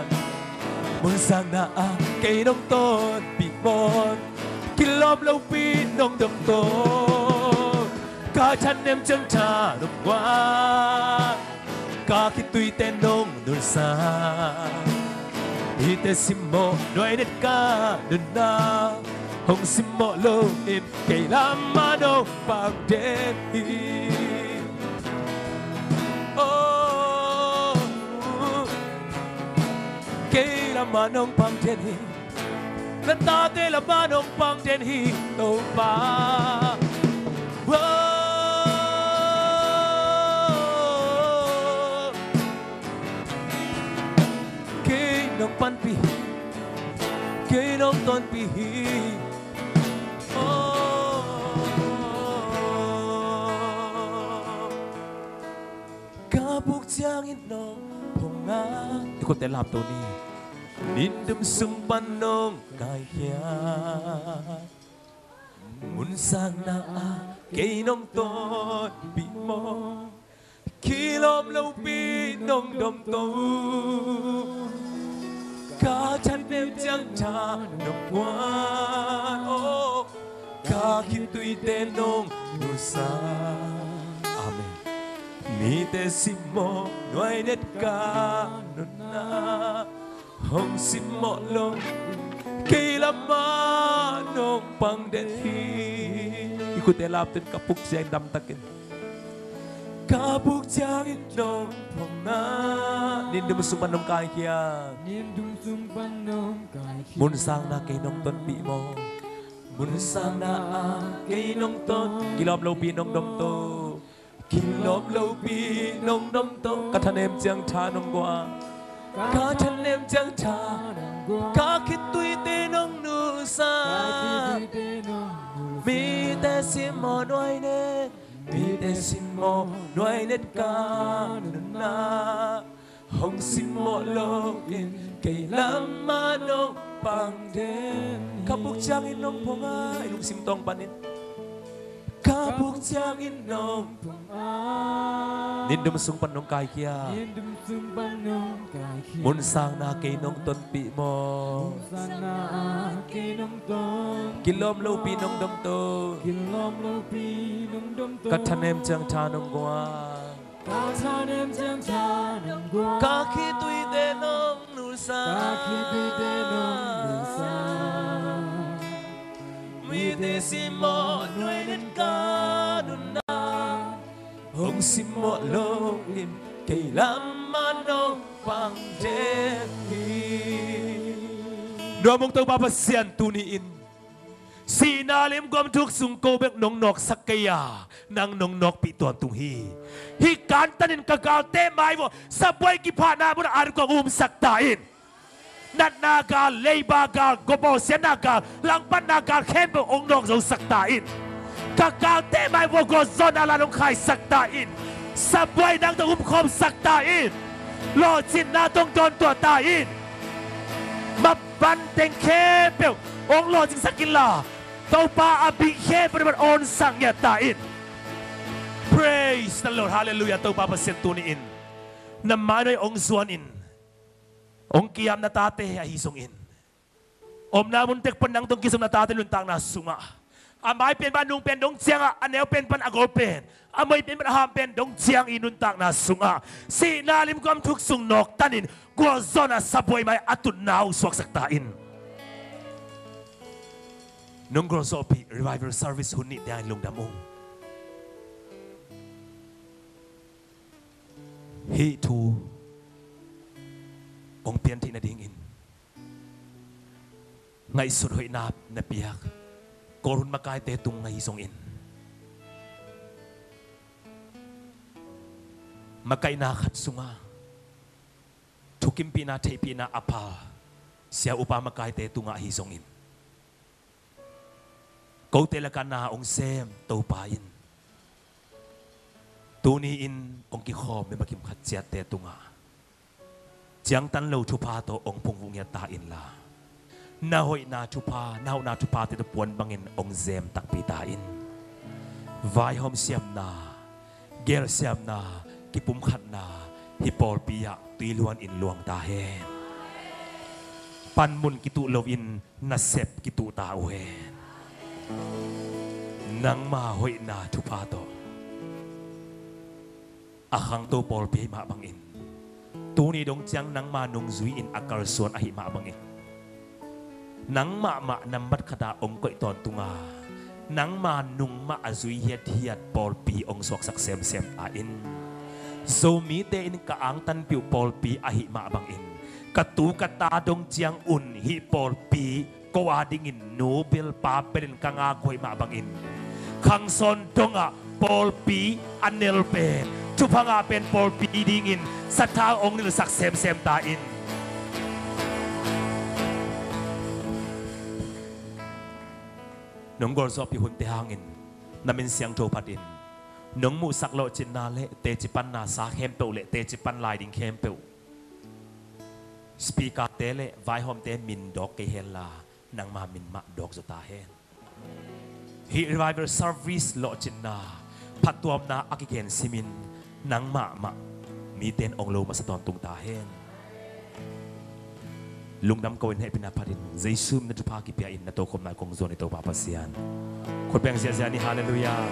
Mun sangna ah kei nong tawnpih maw? Kilawm lopi nong domto. Ka thanem ciang tha nong guan. Ka khitui te nong nusa. Mite simmawh nuai netka nunna hong simmawh lo in kei lamah nong pang den hi. Oh, kei lamah nong pang den hi. Na tate lamah nong pang den hi Topa. Wow. Kei nong panpih hi, kei nong tonpih hi. Oh. Ka buk ciangin nong phong a. I khutte lap to ni. Nin dum sung pan nong kaikhia. Mun sangna ah kei nong tonpih maw. Kilawm lopi nong dom to. Ka thanem ciang tha nong guan aw. Ka khitui te nong nusia. Amen. Mite simmawh nuai net ka nunna hong simmawh lo. Kei lamah nong pang den hi. I khutte lap ten ka buk ciangin damtakin. Ka buk ciangin nong phong a. Nin dum sung pan nong kaikhia. Nin dum sung pan nong kaikhia. Mun sangna kei nong tonpih maw. Mun sangna ah kei nong ton. Kilawm lopi nong dom to. Kilawm lopi nong dom to. Ka thanem ciang tha nong guan. Ka thanem ciang tha nong guan. Ka khitui te nong nusia. Ka khitui te nong nusia. Mite simmawh nuai net. Mite simmawh nuai net ka nunna hong simmawh loin kei lamah nong pang den. Ka buk ciangin nong phong a. I lungsim tawng panin. Ka buk ciangin nong phong a. Nin dum sung pan nong kaikhia. Nin dum sung pan nong kaikhia. Mun sangna kei nong tonpih maw. Mun sangna ah kei nong ton. Kilawm lopi nong dom to. Kilawm lopi nong dom to. Ka thanem ciang tha nong guan. Ka thanem ciang tha nong guan. Ka khitui te nong nusia. Ka khitui te nong nusia. Mite simmawh nuai net ka nunna hong simmawh loin kei lamah nong pang den hi. Nuam ung Topa Pasian, tuni-in sihna lim guam thuk sung ko bek nong nawksak kei a, nang nong nawkpih tawntung hi. Hih kantanin ka galte mai vua sabuai kiphahna mun a an kong umsak ta in. Natna gal, leiba gal, gupkhiatna gal, langpatna gal khempeuh hong nawk zosak ta in. Ka galte mai vua gualzawhna la hong khaisak ta in. Sabuai nang tawh umkhawmsak ta in. Lawhcinna tawh dawntuah ta in. Maban teng khempeuh hong lawhcingsak inla, Topa, a bing khempeuh na man awnsak ngiat ta in. Praise the Lord. Hallelujah. Topa Pasian, tuni-in na mai nuai hong zuanin hong ki-ap na tate ahi zongin, omna mun tek pan nang tawh kizom na tate nuntakna sungah, a mai pen pan a nung pen dong ciangah, a neu pen pan a gol pen, a moi pen pan a ham pen dong ciang i nuntakna sungah sihna lim guam thuk sung nawktanin gualzawhna sabuai mai a tunna uh suaksak ta in. Nong gualzawhpih revival service hun nihte ah lungdam ung. Hih thu hong piantheih nadingin ngaihsut hoihna na piak Kawlhun makaite tung ahi zongin, makaihna khat sungah thukimpihna, theihpihna a pha sia upa makaite tungah ahi zongin, kote lakah na hong sem Topa in tuni-in hong kikhawm mi makim khat ciatte tungah ciangtan lo thupha tawh hong phungvuh ngiat ta inla, na hoihna thupha, na hauhna thuphate tawh puan bangin hong zem takpi ta in. Vaihawm siamna, gelsiamna, kipumkhatna hih pawlpi ah tuiluan in luang ta hen. Panmun kituh loin nasep kituh ta uh hen. Nangma hoihna thupha tawh a khangto pawlpi ahih mah bangin, tuni dong ciang nangma nungzui in a kalsuan ahih mah bangin, nangmah mah nambat khatah hong koih tawntung a, nangma nung mah a zui hiathiat pawlpi hong suaksak semsem ta in. Zomite in ka angtanpih uh pawlpi ahih mah bangin, ka tu ka ta dong ciangun hih pawlpi ko a dingin nu bil pa pelin ka ngak hoih mah bangin, khangsawn dongah pawlpi a nel pen, thupha ngah pen pawlpi dingin sathau hong nilhsak semsem ta in. Nong gualzawhpih hunte hangin na min siangtho phatin, nong muhsak lawhcinna le teci panna sa khempeuh le teci pan lai ding khempeuh, speaker-te le vaihawmte min dawk kei henla, nangma min mah dawk zaw ta hen. Hih revival service lawhcinna, phattuamna a kigen simin nangmah mah mite in ong lo masa tawntung ta hen. Lungdam ko in, hehpihna phatin Jesu min a thupha kipia in na tokhom nai kong zuan i Topa Pasian. Khutbeng ziahziah ni, halleluiah.